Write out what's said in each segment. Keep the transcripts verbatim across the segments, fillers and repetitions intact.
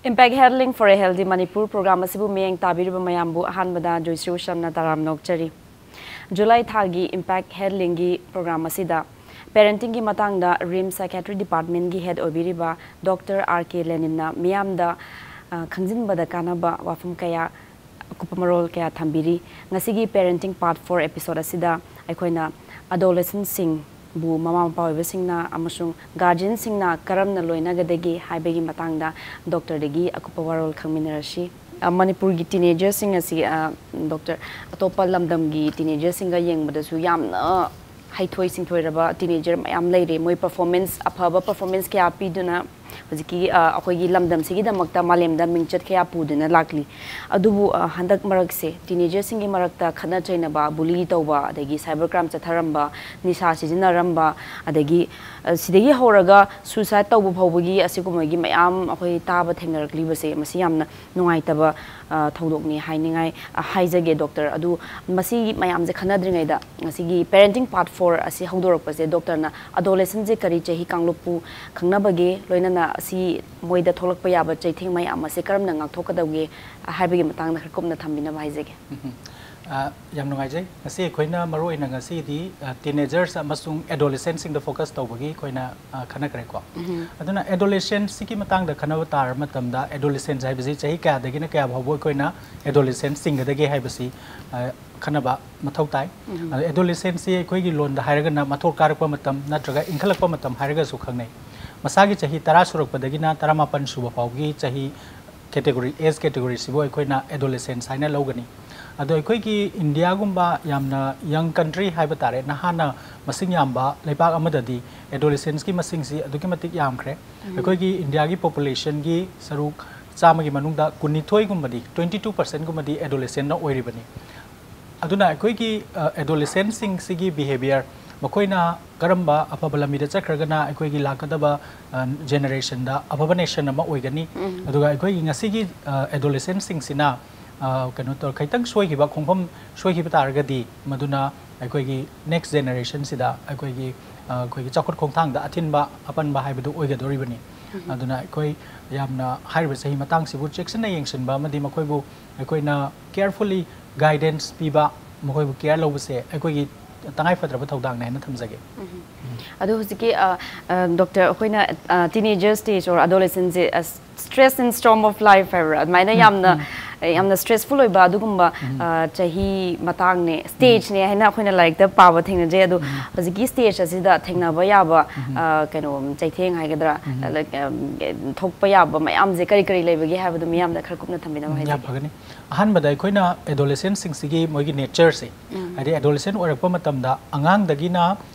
Impact Headling for a Healthy Manipur program ꯑꯁꯤꯕꯨ ꯃꯤꯠꯌꯦꯡ ꯇꯥꯕꯤꯔꯤꯕ ꯃꯌꯥꯝꯕꯨ ꯑꯍꯥꯟꯕꯗ ꯖꯣꯏꯁ꯭ꯔꯤ ꯎꯁꯝꯅ ꯇꯔꯥꯝꯅ ꯑꯣꯛꯆꯔꯤ꯫ ꯖꯨꯂꯥꯏ ꯊꯥꯒꯤ Impact Headlingꯒꯤ program ꯑꯁꯤꯗ parentingꯒꯤ ꯃꯇꯥꯡꯗ RIMS Psychiatry Departmentꯀꯤ head ꯑꯣꯏꯕꯤꯔꯤꯕ Doctor R K Leninꯅ ꯃꯤꯌꯥꯝꯗ, ꯑ, ꯈꯪꯖꯤꯟꯕꯗ ꯀꯥꯟꯅꯕ ꯋꯥꯐꯝ ꯀꯌꯥ, ꯑꯀꯨꯞꯄ ꯃꯔꯣꯜ ꯀꯌꯥ ꯊꯝꯕꯤꯔꯤ꯫ ꯉꯁꯤꯒꯤ Parenting Part four episode ꯑꯁꯤꯗ ꯑꯩꯈꯣꯏꯅ adolescentꯁꯤꯡꯕꯨ ꯃꯃꯥ ꯃꯄꯥ ꯑꯣꯏꯕꯁꯤꯡꯅ ꯑꯃꯁꯨꯡ guardianꯁꯤꯡꯅ ꯀꯔꯝꯅ ꯂꯣꯏꯅꯒꯗꯒꯦ ꯍꯥꯏꯕꯒꯤ ꯃꯇꯥꯡꯗ doctorꯗꯒꯤ ꯑꯀꯨꯞꯄ ꯋꯥꯔꯣꯜ ꯈꯪꯃꯤꯟꯅꯔꯁꯤ꯫ ꯑ, ꯃꯅꯤꯄꯨꯔꯒꯤ teenagerꯁꯤꯡ ꯑꯁꯤ, ꯑ, doctor, ꯑꯇꯣꯞꯄ ꯂꯝꯗꯝꯒꯤ teenagerꯁꯤꯡꯒ ꯌꯦꯡꯕꯗꯁꯨ ꯌꯥꯝꯅ ꯍꯩꯊꯣꯏ ꯁꯤꯡꯊꯣꯏꯔꯕ teenager ꯃꯌꯥꯝ ꯂꯩꯔꯦ꯫ ꯃꯣꯏ performance, ꯑꯐꯕ performance ꯀꯌꯥ ꯄꯤꯗꯨꯅ ꯍꯧꯖꯤꯛꯀꯤ, ꯑ, ꯑꯩꯈꯣꯏꯒꯤ ꯂꯝꯗꯝꯁꯤꯒꯤꯗꯃꯛꯇ ꯃꯥꯂꯦꯝꯗ ꯃꯤꯡꯆꯠ ꯀꯌꯥ ꯄꯨꯗꯨꯅ ꯂꯥꯛꯂꯤ꯫ ꯑꯗꯨꯕꯨ, ꯑ, ꯍꯟꯗꯛ ꯃꯔꯛꯁꯦ teenagerꯁꯤꯡꯒꯤ ꯃꯔꯛꯇ ꯈꯠꯅ ꯆꯩꯅꯕ, bully ꯇꯧꯕ, ꯑꯗꯒꯤ cyber crime ꯆꯠꯊꯔꯝꯕ, ꯅꯤꯁꯥ ꯁꯤꯖꯤꯟꯅꯔꯝꯕ, ꯑꯗꯒꯤ, ꯑ, ꯁꯤꯗꯒꯤ ꯍꯧꯔꯒ suicide ꯇꯧꯕ ꯐꯥꯎꯕꯒꯤ ꯑꯁꯤꯒꯨꯝꯕꯒꯤ ꯃꯌꯥꯝ ꯑꯩꯈꯣꯏ ꯇꯥꯕ ꯊꯦꯡꯅꯔꯛꯂꯤꯕꯁꯦ, ꯃꯁꯤ ꯌꯥꯝꯅ ꯅꯨꯡꯉꯥꯏꯇꯕ, ꯑ, ꯊꯧꯗꯣꯛꯅꯤ ꯍꯥꯏꯅꯤꯡꯉꯥꯏ, ꯑ, ꯍꯥꯏꯖꯒꯦ doctor꯫ ꯑꯗꯨ ꯃꯁꯤ ꯃꯌꯥꯝꯁꯦ ꯈꯟꯅꯗ꯭ꯔꯤꯉꯩꯗ ꯉꯁꯤꯒꯤ Parenting Part four ꯑꯁꯤ ꯍꯧꯗꯣꯔꯛꯄꯁꯦ doctorꯅ adolescentꯁꯦ ꯀꯔꯤ ꯆꯍꯤ ꯀꯥꯡꯂꯨꯞꯄꯨ ꯈꯪꯅꯕꯒꯦ, ꯂꯣꯏꯅꯅ ꯑꯁꯤ ꯃꯣꯏꯗ ꯊꯣꯛꯂꯛꯄ ꯌꯥꯕ ꯆꯩꯊꯦꯡ ꯃꯌꯥꯝ ꯑꯁꯦ ꯀꯔꯝꯅ ꯉꯥꯛꯊꯣꯛꯀꯗꯧꯒꯦ ꯍꯥꯏꯕꯒꯤ ꯃꯇꯥꯡꯗ ꯈꯔ ꯀꯨꯞꯅ ꯊꯝꯕꯤꯅꯕ ꯍꯥꯏꯖꯒꯦ꯫ ꯎꯝ꯫ ꯑ, ꯌꯥꯝ ꯅꯨꯡꯉꯥꯏꯖꯩ꯫ ꯉꯁꯤ ꯑꯩꯈꯣꯏꯅ ꯃꯔꯨꯑꯣꯏꯅ ꯉꯁꯤꯗꯤ, ꯑ, teenagers ꯑꯃꯁꯨꯡ adolescentꯁꯤꯡꯗ focus ꯇꯧꯕꯒꯤ ꯑꯩꯈꯣꯏꯅ, ꯑ, ꯈꯟꯅꯈ꯭ꯔꯦꯀꯣ꯫ ꯎꯝ꯫ ꯑꯗꯨꯅ adolescentꯁꯤꯒꯤ ꯃꯇꯥꯡꯗ ꯈꯟꯅꯕ ꯇꯥꯔꯕ ꯃꯇꯝꯗ adolescent ꯍꯥꯏꯕꯁꯤ ꯆꯍꯤ ꯀꯌꯥꯗꯒꯤꯅ ꯀꯌꯥ ꯐꯥꯎꯕ ꯑꯩꯈꯣꯏꯅ adolescent ꯆꯤꯡꯒꯗꯒꯦ ꯍꯥꯏꯕꯁꯤ, ꯑ, ꯈꯟꯅꯕ ꯃꯊꯧ ꯇꯥꯏ꯫ ꯎꯝ꯫ ꯑꯗꯣ adolescentꯁꯤ ꯑꯩꯈꯣꯏꯒꯤ ꯂꯣꯟꯗ ꯍꯥꯏꯔꯒꯅ ꯃꯊꯣꯜ ꯀꯥꯔꯛꯄ ꯃꯇꯝ ꯅꯠꯇ꯭ꯔꯒ ꯏꯟꯈꯠꯂꯛꯄ ꯃꯇꯝ ꯍꯥꯏꯔꯒꯁꯨ ꯈꯪꯅꯩ꯫ ꯃꯁꯥꯒꯤ ꯆꯍꯤ ꯇꯔꯥ ꯁꯨꯔꯛꯄꯗꯒꯤꯅ ꯇꯔꯥꯃꯥꯄꯟ ꯁꯨꯕ ꯐꯥꯎꯒꯤ ꯆꯍꯤ category, age categoryꯁꯤꯕꯨ ꯑꯩꯈꯣꯏꯅ adolescence ꯍꯥꯏꯅ ꯂꯧꯒꯅꯤ꯫ ꯑꯗꯣ ꯑꯩꯈꯣꯏꯒꯤ ꯏꯟꯗꯤꯌꯥꯒꯨꯝꯕ ꯌꯥꯝꯅ young country ꯍꯥꯏꯕ ꯇꯥꯔꯦ, ꯅꯍꯥꯅ ꯃꯁꯤꯡ ꯌꯥꯝꯕ ꯂꯩꯕꯥꯛ ꯑꯃꯗꯗꯤ adolescentsꯀꯤ ꯃꯁꯤꯡꯁꯤ ꯑꯗꯨꯛꯀꯤ ꯃꯇꯤꯛ ꯌꯥꯝꯈ꯭ꯔꯦ꯫ ꯎꯝ꯫ ꯑꯩꯈꯣꯏꯒꯤ ꯏꯟꯗꯤꯌꯥꯒꯤ populationꯒꯤ ꯁꯔꯨꯛ ꯆꯥꯝꯃꯒꯤ ꯃꯅꯨꯡꯗ ꯀꯨꯟꯅꯤꯊꯣꯏꯒꯨꯝꯕꯗꯤ, twenty two percentꯒꯨꯝꯕꯗꯤ adolescentꯅ ꯑꯣꯏꯔꯤꯕꯅꯤ꯫ ꯑꯗꯨꯅ ꯑꯩꯈꯣꯏꯒꯤ, ꯑ, adolescentꯁꯤꯡꯁꯤꯒꯤ behaviour, ꯃꯈꯣꯏꯅ ꯀꯔꯝꯕ ꯑꯐꯕ ꯂꯝꯕꯤꯗ ꯆꯠꯈ꯭ꯔꯒꯅ ꯑꯩꯈꯣꯏꯒꯤ ꯂꯥꯛꯀꯗꯕ, ꯑ, generationꯗ ꯑꯐꯕ nation ꯑꯃ ꯑꯣꯏꯒꯅꯤ꯫ ꯎꯝ꯫ ꯑꯗꯨꯒ ꯑꯩꯈꯣꯏꯒꯤ ꯉꯁꯤꯒꯤ, ꯑ, adolescentꯁꯤꯡꯁꯤꯅ, ꯑ, ꯀꯩꯅꯣ ꯇꯧ-, ꯈꯤꯇꯪ ꯁꯣꯏꯈꯤꯕ, ꯈꯣꯡꯐꯝ ꯁꯣꯏꯈꯤꯕ ꯇꯥꯔꯒꯗꯤ ꯃꯗꯨꯅ ꯑꯩꯈꯣꯏꯒꯤ next generationꯁꯤꯗ ꯑꯩꯈꯣꯏꯒꯤ, ꯑꯩꯈꯣꯏꯒꯤ ꯆꯥꯎꯈꯠ ꯈꯣꯡꯊꯥꯡꯗ ꯑꯊꯤꯟꯕ ꯑꯄꯟꯕ ꯍꯥꯏꯕꯗꯨ ꯑꯣꯏꯒꯗꯧꯔꯤꯕꯅꯤ꯫ ꯑꯗꯨꯅ ꯑꯩꯈꯣꯏ ꯌꯥꯝꯅ ꯍꯥꯏꯔꯤꯕ ꯆꯍꯤ ꯃꯇꯥꯡꯁꯤꯕꯨ ꯆꯦꯛꯁꯤꯟꯅ ꯌꯦꯡꯁꯤꯟꯕ ꯑꯃꯗꯤ ꯃꯈꯣꯏꯕꯨ ꯑꯩꯈꯣꯏꯅ carefully guidance ꯄꯤꯕ, ꯃꯈꯣꯏꯕꯨ care ꯂꯧꯕꯁꯦ ꯑꯩꯈꯣꯏꯒꯤ ꯇꯉꯥꯏꯐꯗ꯭ꯔꯕ ꯊꯧꯗꯥꯡꯅꯤ ꯍꯥꯏꯅ ꯊꯝꯖꯒꯦ꯫ ꯑꯗꯣ ꯍꯧꯖꯤꯛꯀꯤ ꯗꯣꯛꯇꯔ, ꯑꯩꯈꯣꯏꯅ teenager stage or adolescent say stress and storm of life ꯍꯥꯏꯕ꯭ꯔꯥ, ꯑꯗꯨꯃꯥꯏꯅ ꯌꯥꯝꯅ ꯌꯥꯝꯅ stressful ꯑꯣꯏꯕ ꯑꯗꯨꯒꯨꯝꯕ ꯆꯍꯤ ꯃꯇꯥꯡꯅꯦ, stage ꯅꯦ ꯍꯥꯏꯅ ꯑꯩꯈꯣꯏꯅ ꯂꯥꯏꯔꯤꯛꯇ ꯄꯥꯕ ꯊꯦꯡꯅꯖꯩ꯫ ꯑꯗꯣ ꯍꯧꯖꯤꯛꯀꯤ stage ꯑꯁꯤꯗ ꯊꯦꯡꯅꯕ ꯌꯥꯕ ꯀꯩꯅꯣ, ꯆꯩꯊꯦꯡ ꯍꯥꯏꯒꯗ꯭ꯔꯥ, ꯊꯣꯛꯄ ꯌꯥꯕ ꯃꯌꯥꯝꯁꯦ ꯀꯔꯤ ꯀꯔꯤ ꯂꯩꯕꯒꯦ ꯍꯥꯏꯕꯗꯣ ꯃꯤꯌꯥꯝꯗ ꯈꯔ ꯀꯨꯞꯅ ꯊꯝꯕꯤꯅꯕ ꯍꯥꯏꯖꯒꯦ꯫ ꯑꯍꯥꯟꯕꯗ ꯑꯩꯈꯣꯏꯅ adolescent ꯁꯤꯡꯁꯤꯒꯤ ꯃꯣꯏꯒꯤ nature ꯁꯦ, ꯍꯥꯏꯗꯤ adolescent ꯑꯣꯏꯔꯛꯄ ꯃꯇꯝꯗ ꯑꯉꯥꯡꯗꯒꯤꯅ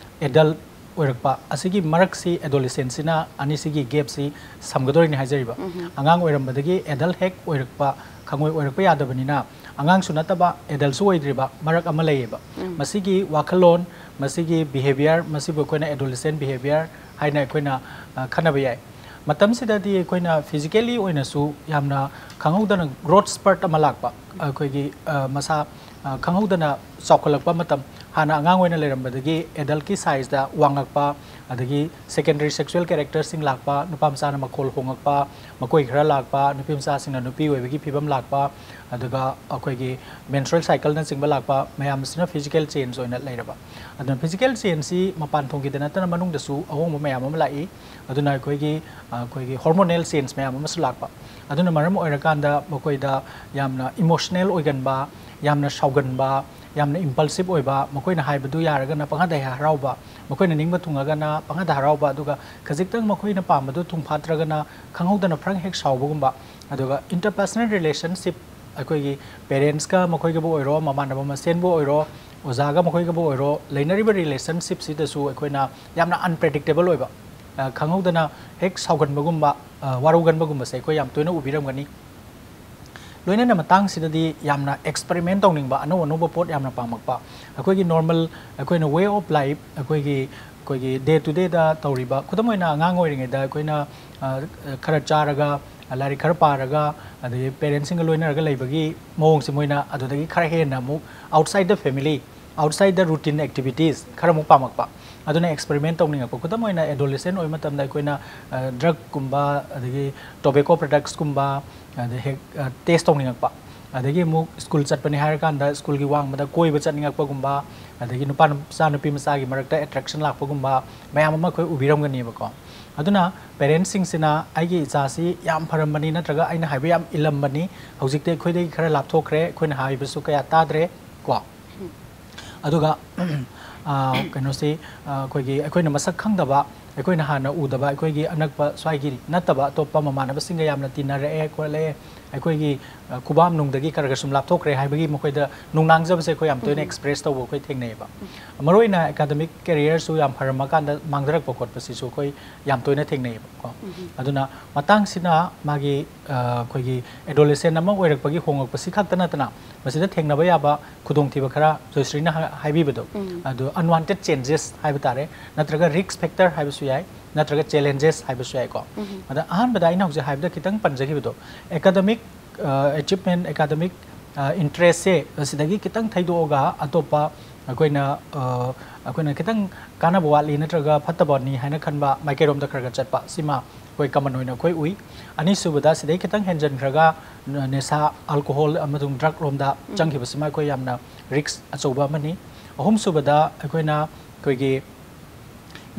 adult ꯑꯣꯏꯔꯛꯄ ꯑꯁꯤꯒꯤ ꯃꯔꯛꯁꯤ, adolescent ꯁꯤꯅ ꯑꯅꯤꯁꯤꯒꯤ gap ꯁꯤ ꯁꯝꯒꯗꯧꯔꯤꯅꯤ ꯍꯥꯏꯖꯔꯤꯕ꯫ ꯑꯉꯥꯡ ꯑꯣꯏꯔꯝꯕꯗꯒꯤ adult ꯍꯦꯛ ꯑꯣꯏꯔꯛꯄ, ꯈꯪꯉꯣꯏ ꯑꯣꯏꯔꯛꯄ ꯌꯥꯗꯕꯅꯤꯅ, ꯑꯉꯥꯡꯁꯨ ꯅꯠꯇꯕ adult ꯁꯨ ꯑꯣꯏꯗ꯭ꯔꯤꯕ ꯃꯔꯛ ꯑꯃ ꯂꯩꯌꯦꯕ꯫ ꯃꯁꯤꯒꯤ ꯋꯥꯈꯜꯂꯣꯟ, ꯃꯁꯤꯒꯤ behaviour, ꯃꯁꯤꯕꯨ ꯑꯩꯈꯣꯏꯅ adolescent behaviour ꯍꯥꯏꯅ ꯑꯩꯈꯣꯏꯅ ꯈꯟꯅꯕ ꯌꯥꯏ꯫ ꯃꯇꯝꯁꯤꯗꯗꯤ ꯑꯩꯈꯣꯏꯅ physically ꯑꯣꯏꯅꯁꯨ ꯌꯥꯝꯅ ꯈꯪꯍꯧꯗꯅ growth spurt ꯑꯃ ꯂꯥꯛꯄ, ꯑꯩꯈꯣꯏꯒꯤ ꯃꯁꯥ ꯈꯪꯍꯧꯗꯅ ꯆꯥꯎꯈꯠꯂꯛꯄ ꯃꯇꯝ, ꯍꯥꯟꯅ ꯑꯉꯥꯡ ꯑꯣꯏꯅ ꯂꯩꯔꯝꯕꯗꯒꯤ adult ꯀꯤ size ꯗ ꯋꯥꯡꯉꯛꯄ, ꯑꯗꯒꯤ secondary sexual character ꯁꯤꯡ ꯂꯥꯛꯄ, ꯅꯨꯄꯥ ꯃꯆꯥꯅ ꯃꯈꯣꯜ ꯍꯣꯡꯉꯛꯄ, ꯃꯀꯣꯏ ꯈꯔ ꯂꯥꯛꯄ, ꯅꯨꯄꯤ ꯃꯆꯥꯁꯤꯡꯅ ꯅꯨꯄꯤ ꯑꯣꯏꯕꯒꯤ ꯐꯤꯕꯝ ꯂꯥꯛꯄ, ꯑꯗꯨꯒ ꯑꯩꯈꯣꯏꯒꯤ menstrual cycle ꯅꯆꯤꯡꯕ ꯂꯥꯛꯄ ꯃꯌꯥꯝ ꯑꯁꯤꯅ physical change ꯑꯣꯏꯅ ꯂꯩꯔꯕ꯫ ꯑꯗꯨꯅ physical change ꯁꯤ ꯃꯄꯥꯟ ꯊꯣꯡꯒꯤꯗ ꯅꯠꯇꯅ ꯃꯅꯨꯡꯗꯁꯨ ꯑꯍꯣꯡꯕ ꯃꯌꯥꯝ ꯑꯃ ꯂꯥꯛꯏ꯫ ꯑꯗꯨꯅ ꯑꯩꯈꯣꯏꯒꯤ ꯑꯩꯈꯣꯏꯒꯤ hormonal change ꯃꯌꯥꯝ ꯑꯃꯁꯨ ꯂꯥꯛꯄ꯫ ꯑꯗꯨꯅ ꯃꯔꯝ ꯑꯣꯏꯔꯀꯥꯟꯗ ꯃꯈꯣꯏꯗ ꯌꯥꯝꯅ emotional ꯑꯣꯏꯒꯟꯕ, ꯌꯥꯝꯅ ꯁꯥꯎꯒꯟꯕ, ꯌꯥꯝꯅ impulsive ꯑꯣꯏꯕ, ꯃꯈꯣꯏꯅ ꯍꯥꯏꯕꯗꯨ ꯌꯥꯔꯒꯅ ꯄꯪꯍꯥꯗ ꯍꯦꯛ ꯍꯔꯥꯎꯕ, ꯃꯈꯣꯏꯅ ꯅꯤꯡꯕ ꯊꯨꯡꯉꯒꯅ ꯄꯪꯍꯥꯗ ꯍꯔꯥꯎꯕ, ꯑꯗꯨꯒ ꯈꯖꯤꯛꯇꯪ ꯃꯈꯣꯏꯅ ꯄꯥꯝꯕꯗꯨ ꯊꯨꯡ ꯐꯥꯠꯇ꯭ꯔꯒꯅ ꯈꯪꯍꯧꯗꯅ ꯐ꯭ꯔꯪ ꯍꯦꯛ ꯁꯥꯎꯕꯒꯨꯝꯕ꯫ ꯑꯗꯨꯒ interpersonal relationship, ꯑꯩꯈꯣꯏꯒꯤ parents ꯀ ꯃꯈꯣꯏꯒꯕꯨ ꯑꯣꯏꯔꯣ, ꯃꯃꯥꯟꯅꯕ ꯃꯁꯦꯟꯕꯨ ꯑꯣꯏꯔꯣ, ꯑꯣꯖꯥꯒ ꯃꯈꯣꯏꯒꯕꯨ ꯑꯣꯏꯔꯣ, ꯂꯩꯅꯔꯤꯕ relationship ꯁꯤꯗꯁꯨ ꯑꯩꯈꯣꯏꯅ ꯌꯥꯝꯅ unpredictable ꯑꯣꯏꯕ, ꯈꯪꯍꯧꯗꯅ ꯍꯦꯛ ꯁꯥꯎꯒꯟꯕꯒꯨꯝꯕ, ꯋꯥꯔꯧꯒꯟꯕꯒꯨꯝꯕꯁꯦ ꯑꯩꯈꯣꯏ ꯌꯥꯝ ꯇꯣꯏꯅ ꯎꯕꯤꯔꯝꯒꯅꯤ꯫ ꯂꯣꯏꯅꯅ ꯃꯇꯥꯡꯁꯤꯗꯗꯤ ꯌꯥꯝꯅ experiment ꯇꯧꯅꯤꯡꯕ, ꯑꯅꯧ ꯑꯅꯧꯕ ꯄꯣꯠ ꯌꯥꯝꯅ ꯄꯥꯝꯃꯛꯄ, ꯑꯩꯈꯣꯏꯒꯤ normal, ꯑꯩꯈꯣꯏꯅ way of life, ꯑꯩꯈꯣꯏꯒꯤ ꯑꯩꯈꯣꯏꯒꯤ day to day ꯗ ꯇꯧꯔꯤꯕ, ꯈꯨꯗꯝ ꯑꯣꯏꯅ ꯑꯉꯥꯡ ꯑꯣꯏꯔꯤꯉꯩꯗ ꯑꯩꯈꯣꯏꯅ ꯈꯔ ꯆꯥꯔꯒ, ꯂꯥꯏꯔꯤꯛ ꯈꯔ ꯄꯥꯔꯒ, ꯑꯗꯒꯤ parents ꯁꯤꯡꯒ ꯂꯣꯏꯅꯔꯒ ꯂꯩꯕꯒꯤ ꯃꯑꯣꯡꯁꯦ ꯃꯣꯏꯅ ꯑꯗꯨꯗꯒꯤ ꯈꯔ ꯍꯦꯟꯅ ꯑꯃꯨꯛ outside the family, Outside the routine activities ꯈꯔ ꯑꯃꯨꯛ ꯄꯥꯝꯃꯛꯄ꯫ ꯑꯗꯨꯅ experiment ꯇꯧꯅꯤꯡꯉꯛꯄ꯫ ꯈꯨꯗꯝ ꯑꯣꯏꯅ adolescent ꯑꯣꯏꯕ ꯃꯇꯝꯗ ꯑꯩꯈꯣꯏꯅ ꯗ꯭ꯔꯒꯀꯨꯝꯕ, ꯑꯗꯒꯤ tobacco productsꯀꯨꯝꯕ, ꯑꯗꯩ ꯍꯦꯛ ꯇꯦꯁ ꯇꯧꯅꯤꯡꯉꯛꯄ꯫ ꯑꯗꯒꯤ ꯑꯃꯨꯛ ꯁ꯭ꯀꯨꯜ ꯆꯠꯄꯅꯤ ꯍꯥꯏꯔꯀꯥꯟꯗ ꯁ꯭ꯀꯨꯜꯒꯤ ꯋꯥꯡꯃꯗ ꯀꯣꯏꯕ ꯆꯠꯅꯤꯡꯉꯛꯄꯒꯨꯝꯕ, ꯑꯗꯒꯤ ꯅꯨꯄꯥ ꯃꯆꯥ ꯅꯨꯄꯤ ꯃꯆꯥꯒꯤ ꯃꯔꯛꯇ attraction ꯂꯥꯛꯄꯒꯨꯝꯕ ꯃꯌꯥꯝ ꯑꯃ ꯑꯩꯈꯣꯏ ꯎꯕꯤꯔꯝꯒꯅꯦꯕꯀꯣ꯫ ꯑꯗꯨꯅ parentꯁꯤꯡꯁꯤꯅ ꯑꯩꯒꯤ ꯏꯆꯥꯁꯤ ꯌꯥꯝ ꯐꯔꯝꯕꯅꯤ ꯅꯠꯇ꯭ꯔꯒ ꯑꯩꯅ ꯍꯥꯏꯕ ꯌꯥꯝ ꯏꯜꯂꯝꯕꯅꯤ, ꯍꯧꯖꯤꯛꯇꯤ ꯑꯩꯈꯣꯏꯗꯒꯤ ꯈꯔ ꯂꯥꯞꯊꯣꯛꯈ꯭ꯔꯦ, ꯑꯩꯈꯣꯏꯅ ꯍꯥꯏꯕꯁꯨ ꯀꯌꯥ ꯇꯥꯗ꯭ꯔꯦ ꯀꯣ꯫ ꯑꯗꯨꯒ ꯀꯩꯅꯣꯁꯤ, ꯑꯩꯈꯣꯏꯒꯤ, ꯑꯩꯈꯣꯏꯅ ꯃꯁꯛ ꯈꯪꯗꯕ, ꯑꯩꯈꯣꯏꯅ ꯍꯥꯟꯅ ꯎꯗꯕ, ꯑꯩꯈꯣꯏꯒꯤ ꯑꯅꯛꯄ ꯁ꯭ꯋꯥꯏꯒꯤ ꯅꯠꯇꯕ ꯑꯇꯣꯞꯄ ꯃꯃꯥꯟꯅꯕꯁꯤꯡꯒ ꯌꯥꯝꯅ ꯇꯤꯟꯅꯔꯛꯑꯦ ꯈꯣꯠꯂꯛꯑꯦ, ꯑꯩꯈꯣꯏꯒꯤ ꯈꯨꯕꯥꯝꯅꯨꯡꯗꯒꯤ ꯈꯔ ꯈꯔ ꯁꯨꯝ ꯂꯥꯞꯊꯣꯛꯈ꯭ꯔꯦ ꯍꯥꯏꯕꯒꯤ ꯃꯈꯣꯏꯗ ꯅꯨꯡꯅꯥꯡꯖꯕꯁꯦ ꯑꯩꯈꯣꯏ ꯌꯥꯝ ꯇꯣꯏꯅ express ꯇꯧꯕ ꯑꯩꯈꯣꯏ ꯊꯦꯡꯅꯩꯌꯦꯕ꯫ ꯃꯔꯨꯑꯣꯏꯅ academic careerꯁꯨ ꯌꯥꯝ ꯐꯔꯝꯃꯀꯥꯟꯗ ꯃꯥꯡꯊꯔꯛꯄ ꯈꯣꯠꯄꯁꯤꯁꯨ ꯑꯩꯈꯣꯏ ꯌꯥꯝ ꯇꯣꯏꯅ ꯊꯦꯡꯅꯩꯌꯦꯕꯀꯣ꯫ ꯑꯗꯨꯅ ꯃꯇꯥꯡꯁꯤꯅ ꯃꯥꯒꯤ ꯑꯩꯈꯣꯏꯒꯤ adolescent ꯑꯃ ꯑꯣꯏꯔꯛꯄꯒꯤ ꯍꯣꯡꯂꯛꯄꯁꯤ ꯈꯛꯇ ꯅꯠꯇꯅ ꯃꯁꯤꯗ ꯊꯦꯡꯅꯕ ꯌꯥꯕ ꯈꯨꯗꯣꯡꯊꯤꯕ ꯈꯔ ꯖꯣꯏꯁ꯭ꯔꯤꯅ ꯍꯥꯏꯕꯤꯕꯗꯣ, ꯑꯗꯨ unwanted changes ꯍꯥꯏꯕ ꯇꯥꯔꯦ, ꯅꯠꯇ꯭ꯔꯒ risk factor ꯍꯥꯏꯕꯁꯨ ꯌꯥꯏ, ꯅꯠꯇ꯭ꯔꯒ challenges ꯍꯥꯏꯕꯁꯨ ꯌꯥꯏꯀꯣ꯫ ꯑꯗ ꯑꯍꯥꯟꯕꯗ ꯑꯩꯅ ꯍꯧꯖꯤꯛ ꯍꯥꯏꯕꯗ ꯈꯤꯇꯪ ꯄꯟꯖꯈꯤꯕꯗꯣ, academic achievement, academic interestꯁꯦ ꯑꯁꯤꯗꯒꯤ ꯈꯤꯇꯪ ꯊꯩꯗꯣꯛꯑꯒ ꯑꯇꯣꯞꯄ ꯑꯩꯈꯣꯏꯅ ꯑꯩꯈꯣꯏꯅ ꯈꯤꯇꯪ ꯀꯥꯟꯅꯕ ꯋꯥꯠꯂꯤ ꯅꯠꯇ꯭ꯔꯒ ꯐꯠꯇꯕꯅꯤ ꯍꯥꯏꯅ ꯈꯟꯕ ꯃꯥꯏꯀꯩꯔꯣꯝꯗ ꯈꯔ ꯈꯔ ꯆꯠꯄ, ꯁꯤꯃ ꯑꯩꯈꯣꯏ common ꯑꯣꯏꯅ ꯑꯩꯈꯣꯏ ꯎꯏ꯫ ꯑꯅꯤꯁꯨꯕꯗ ꯁꯤꯗꯩ ꯈꯤꯇꯪ ꯍꯦꯟꯖꯟꯈ꯭ꯔꯒ ꯅꯤꯁꯥ, alcohol ꯑꯃꯁꯨꯡ drug ꯔꯣꯝꯗ ꯆꯪꯈꯤꯕꯁꯤꯃ ꯑꯩꯈꯣꯏ ꯌꯥꯝꯅ risk ꯑꯆꯧꯕ ꯑꯃꯅꯤ꯫ ꯑꯍꯨꯝꯁꯨꯕꯗ ꯑꯩꯈꯣꯏꯅ ꯑꯩꯈꯣꯏꯒꯤ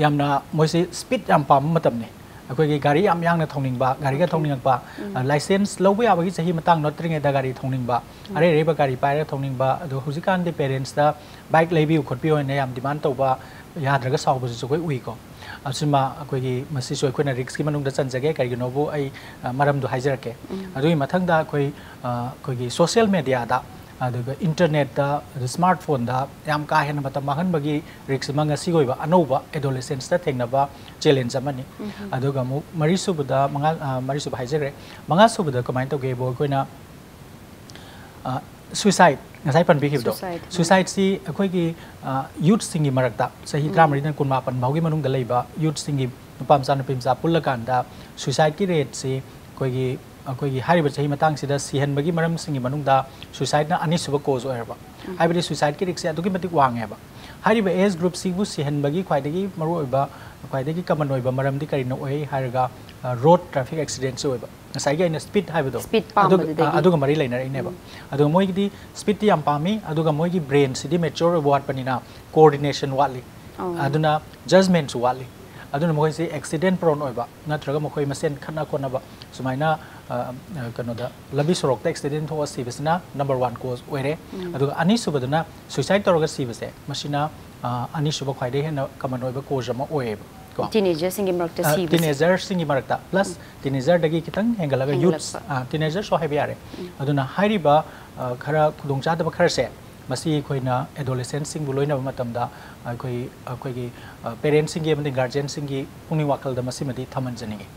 ꯌꯥꯝꯅ ꯃꯣꯏꯁꯤ speed ꯌꯥꯝ ꯄꯥꯝꯕ ꯃꯇꯝꯅꯤ꯫ ꯑꯩꯈꯣꯏꯒꯤ ꯒꯥꯔꯤ ꯌꯥꯝ ꯌꯥꯡꯅ ꯊꯧꯅꯤꯡꯕ, ꯒꯥꯔꯤꯒ ꯊꯧꯅꯤꯡꯉꯛꯄ, license ꯂꯧꯕ ꯌꯥꯕꯒꯤ ꯆꯍꯤ ꯃꯇꯥꯡ ꯅꯠꯇ꯭ꯔꯤꯉꯩꯗ ꯒꯥꯔꯤ ꯊꯧꯅꯤꯡꯕ, ꯑꯔꯩ ꯑꯔꯩꯕ ꯒꯥꯔꯤ ꯄꯥꯏꯔꯒ ꯊꯧꯅꯤꯡꯕ꯫ ꯑꯗꯣ ꯍꯧꯖꯤꯛꯀꯥꯟꯗꯤ parentsꯇ bike ꯂꯩꯕꯤꯌꯨ ꯈꯣꯠꯄꯤꯌꯨ ꯍꯥꯏꯅ ꯌꯥꯝ demand ꯇꯧꯕ, ꯌꯥꯗ꯭ꯔꯒ ꯁꯥꯎꯕꯁꯤꯁꯨ ꯑꯩꯈꯣꯏ ꯎꯏꯀꯣ꯫ ꯑꯁꯤꯃ ꯑꯩꯈꯣꯏꯒꯤ, ꯃꯁꯤꯁꯨ ꯑꯩꯈꯣꯏꯅ riskꯀꯤ ꯃꯅꯨꯡꯗ ꯆꯟꯖꯒꯦ, ꯀꯔꯤꯒꯤꯅꯣꯕꯨ ꯑꯩ ꯃꯔꯝꯗꯣ ꯍꯥꯏꯖꯔꯛꯀꯦ꯫ ꯑꯗꯨꯒꯤ ꯃꯊꯪꯗ ꯑꯩꯈꯣꯏ ꯑꯩꯈꯣꯏꯒꯤ social mediaꯗ, ꯑꯗꯨꯒ internetꯇ, ꯑꯗꯨ smartphoneꯗ ꯌꯥꯝ ꯀꯥ ꯍꯦꯟꯅ ꯃꯇꯝ ꯃꯥꯡꯍꯟꯕꯒꯤ risk ꯑꯃ ꯉꯁꯤꯒꯤ ꯑꯣꯏꯕ ꯑꯅꯧꯕ adolescentsꯇ ꯊꯦꯡꯅꯕ challenge ꯑꯃꯅꯤ꯫ ꯑꯗꯨꯒ ꯑꯃꯨꯛ ꯃꯔꯤꯁꯨꯕꯗ, ꯃꯉꯥ, ꯃꯔꯤꯁꯨꯕ ꯍꯥꯏꯖꯈ꯭ꯔꯦ꯫ ꯃꯉꯥꯁꯨꯕꯗ ꯀꯃꯥꯏꯅ ꯇꯧꯒꯦꯕꯨ, ꯑꯩꯈꯣꯏꯅ suicide, ꯉꯁꯥꯏ ꯄꯟꯕꯤꯈꯤꯕꯗꯣ, suicideꯁꯤ ꯑꯩꯈꯣꯏꯒꯤ youthꯁꯤꯡꯒꯤ ꯃꯔꯛꯇ, ꯆꯍꯤ ꯇꯔꯥꯃꯔꯤꯗꯩꯅ ꯀꯨꯟꯃꯥꯄꯟ ꯐꯥꯎꯒꯤ ꯃꯅꯨꯡꯗ ꯂꯩꯕ youthꯁꯤꯡꯒꯤ, ꯅꯨꯄꯥ ꯃꯆꯥ ꯅꯨꯄꯤ ꯃꯆꯥ ꯄꯨꯜꯂꯀꯥꯟꯗ suicideꯀꯤ rateꯁꯤ ꯑꯩꯈꯣꯏꯒꯤ ꯑꯩꯈꯣꯏꯒꯤ ꯍꯥꯏꯔꯤꯕ ꯆꯍꯤ ꯃꯇꯥꯡꯁꯤꯗ ꯁꯤꯍꯟꯕꯒꯤ ꯃꯔꯝꯁꯤꯡꯒꯤ ꯃꯅꯨꯡꯗ suicideꯅ ꯑꯅꯤꯁꯨꯕ cause ꯑꯣꯏꯔꯕ, ꯍꯥꯏꯕꯗꯤ suicideꯀꯤ riskꯁꯦ ꯑꯗꯨꯛꯀꯤ ꯃꯇꯤꯛ ꯋꯥꯡꯉꯦꯕ꯫ ꯍꯥꯏꯔꯤꯕ age groupꯁꯤꯕꯨ ꯁꯤꯍꯟꯕꯒꯤ ꯈ꯭ꯋꯥꯏꯗꯒꯤ ꯃꯔꯨꯑꯣꯏꯕ, ꯈ꯭ꯋꯥꯏꯗꯒꯤ common ꯑꯣꯏꯕ ꯃꯔꯝꯗꯤ ꯀꯔꯤꯅ ꯑꯣꯏ ꯍꯥꯏꯔꯒ, road traffic accidentꯁꯤ ꯑꯣꯏꯕ꯫ ꯉꯁꯥꯏꯒꯤ ꯑꯩꯅ speed ꯍꯥꯏꯕꯗꯣ, Speed ꯑꯗꯨꯒ ꯄꯥꯝꯕꯗꯨꯗꯒꯤ꯫ ꯑꯗꯨꯒ ꯃꯔꯤ ꯂꯩꯅꯔꯛꯏꯅꯦꯕ꯫ ꯑꯗꯨꯒ ꯃꯣꯏꯒꯤꯗꯤ speedꯇꯤ ꯌꯥꯝ ꯄꯥꯝꯃꯤ, ꯑꯗꯨꯒ ꯃꯣꯏꯒꯤ brainꯁꯤꯗꯤ mature ꯑꯣꯏꯕ ꯋꯥꯠꯄꯅꯤꯅ coordination ꯋꯥꯠꯂꯤ꯫ ꯑꯣ꯫ ꯑꯗꯨꯅ judgementꯁꯨ ꯋꯥꯠꯂꯤ꯫ ꯑꯗꯨꯅ ꯃꯈꯣꯏꯁꯤ accident prone ꯑꯣꯏꯕ, ꯅꯠꯇ꯭ꯔꯒ ꯃꯈꯣꯏ ꯃꯁꯦꯟ ꯈꯠꯅ ꯈꯣꯠꯅꯕ, ꯁꯨꯃꯥꯏꯅ, ꯑ, ꯑ, ꯀꯩꯅꯣꯗ, ꯂꯝꯕꯤ ꯁꯣꯔꯣꯛꯇ accident ꯊꯣꯛꯑ ꯁꯤꯕꯁꯤꯅ number one cause ꯑꯣꯏꯔꯦ꯫ ꯑꯗꯨꯒ ꯑꯅꯤꯁꯨꯕꯗꯅ suicide ꯇꯧꯔꯒ ꯁꯤꯕꯁꯦ, ꯃꯁꯤꯅ, ꯑ, ꯑꯅꯤꯁꯨꯕ ꯈ꯭ꯋꯥꯏꯗꯒꯤ ꯍꯦꯟꯅ common ꯑꯣꯏꯕ cause ꯑꯃ ꯑꯣꯏꯌꯦꯕ ꯀꯣ꯫ Teenagerꯁꯤꯡꯒꯤ ꯃꯔꯛꯇ ꯑ, ꯁꯤꯕꯁꯦ꯫ Teenagerꯁꯤꯡꯒꯤ ꯃꯔꯛꯇ, plus teenagerꯗꯒꯤ ꯈꯤꯇꯪ ꯍꯦꯟꯒꯠꯂꯒ youths, ꯍꯦꯟꯒꯠꯂꯛꯄ꯫ ꯑ, teenagersꯁꯨ ꯍꯥꯏꯕ ꯌꯥꯔꯦ꯫ ꯑꯗꯨꯅ ꯍꯥꯏꯔꯤꯕ, ꯑ, ꯈꯔ ꯈꯨꯗꯣꯡꯆꯥꯗꯕ ꯈꯔꯁꯦ, ꯃꯁꯤ ꯑꯩꯈꯣꯏꯅ adolescentꯁꯤꯡꯕꯨ ꯂꯣꯏꯅꯕ ꯃꯇꯝꯗ ꯑꯩꯈꯣꯏ, ꯑꯩꯈꯣꯏꯒꯤ, ꯑ, parentsꯁꯤꯡꯒꯤ ꯑꯃꯗꯤ guardianꯁꯤꯡꯒꯤ ꯄꯨꯛꯅꯤꯡ ꯋꯥꯈꯜꯗ ꯃꯁꯤꯃꯗꯤ ꯊꯝꯍꯟꯖꯅꯤꯡꯉꯤ꯫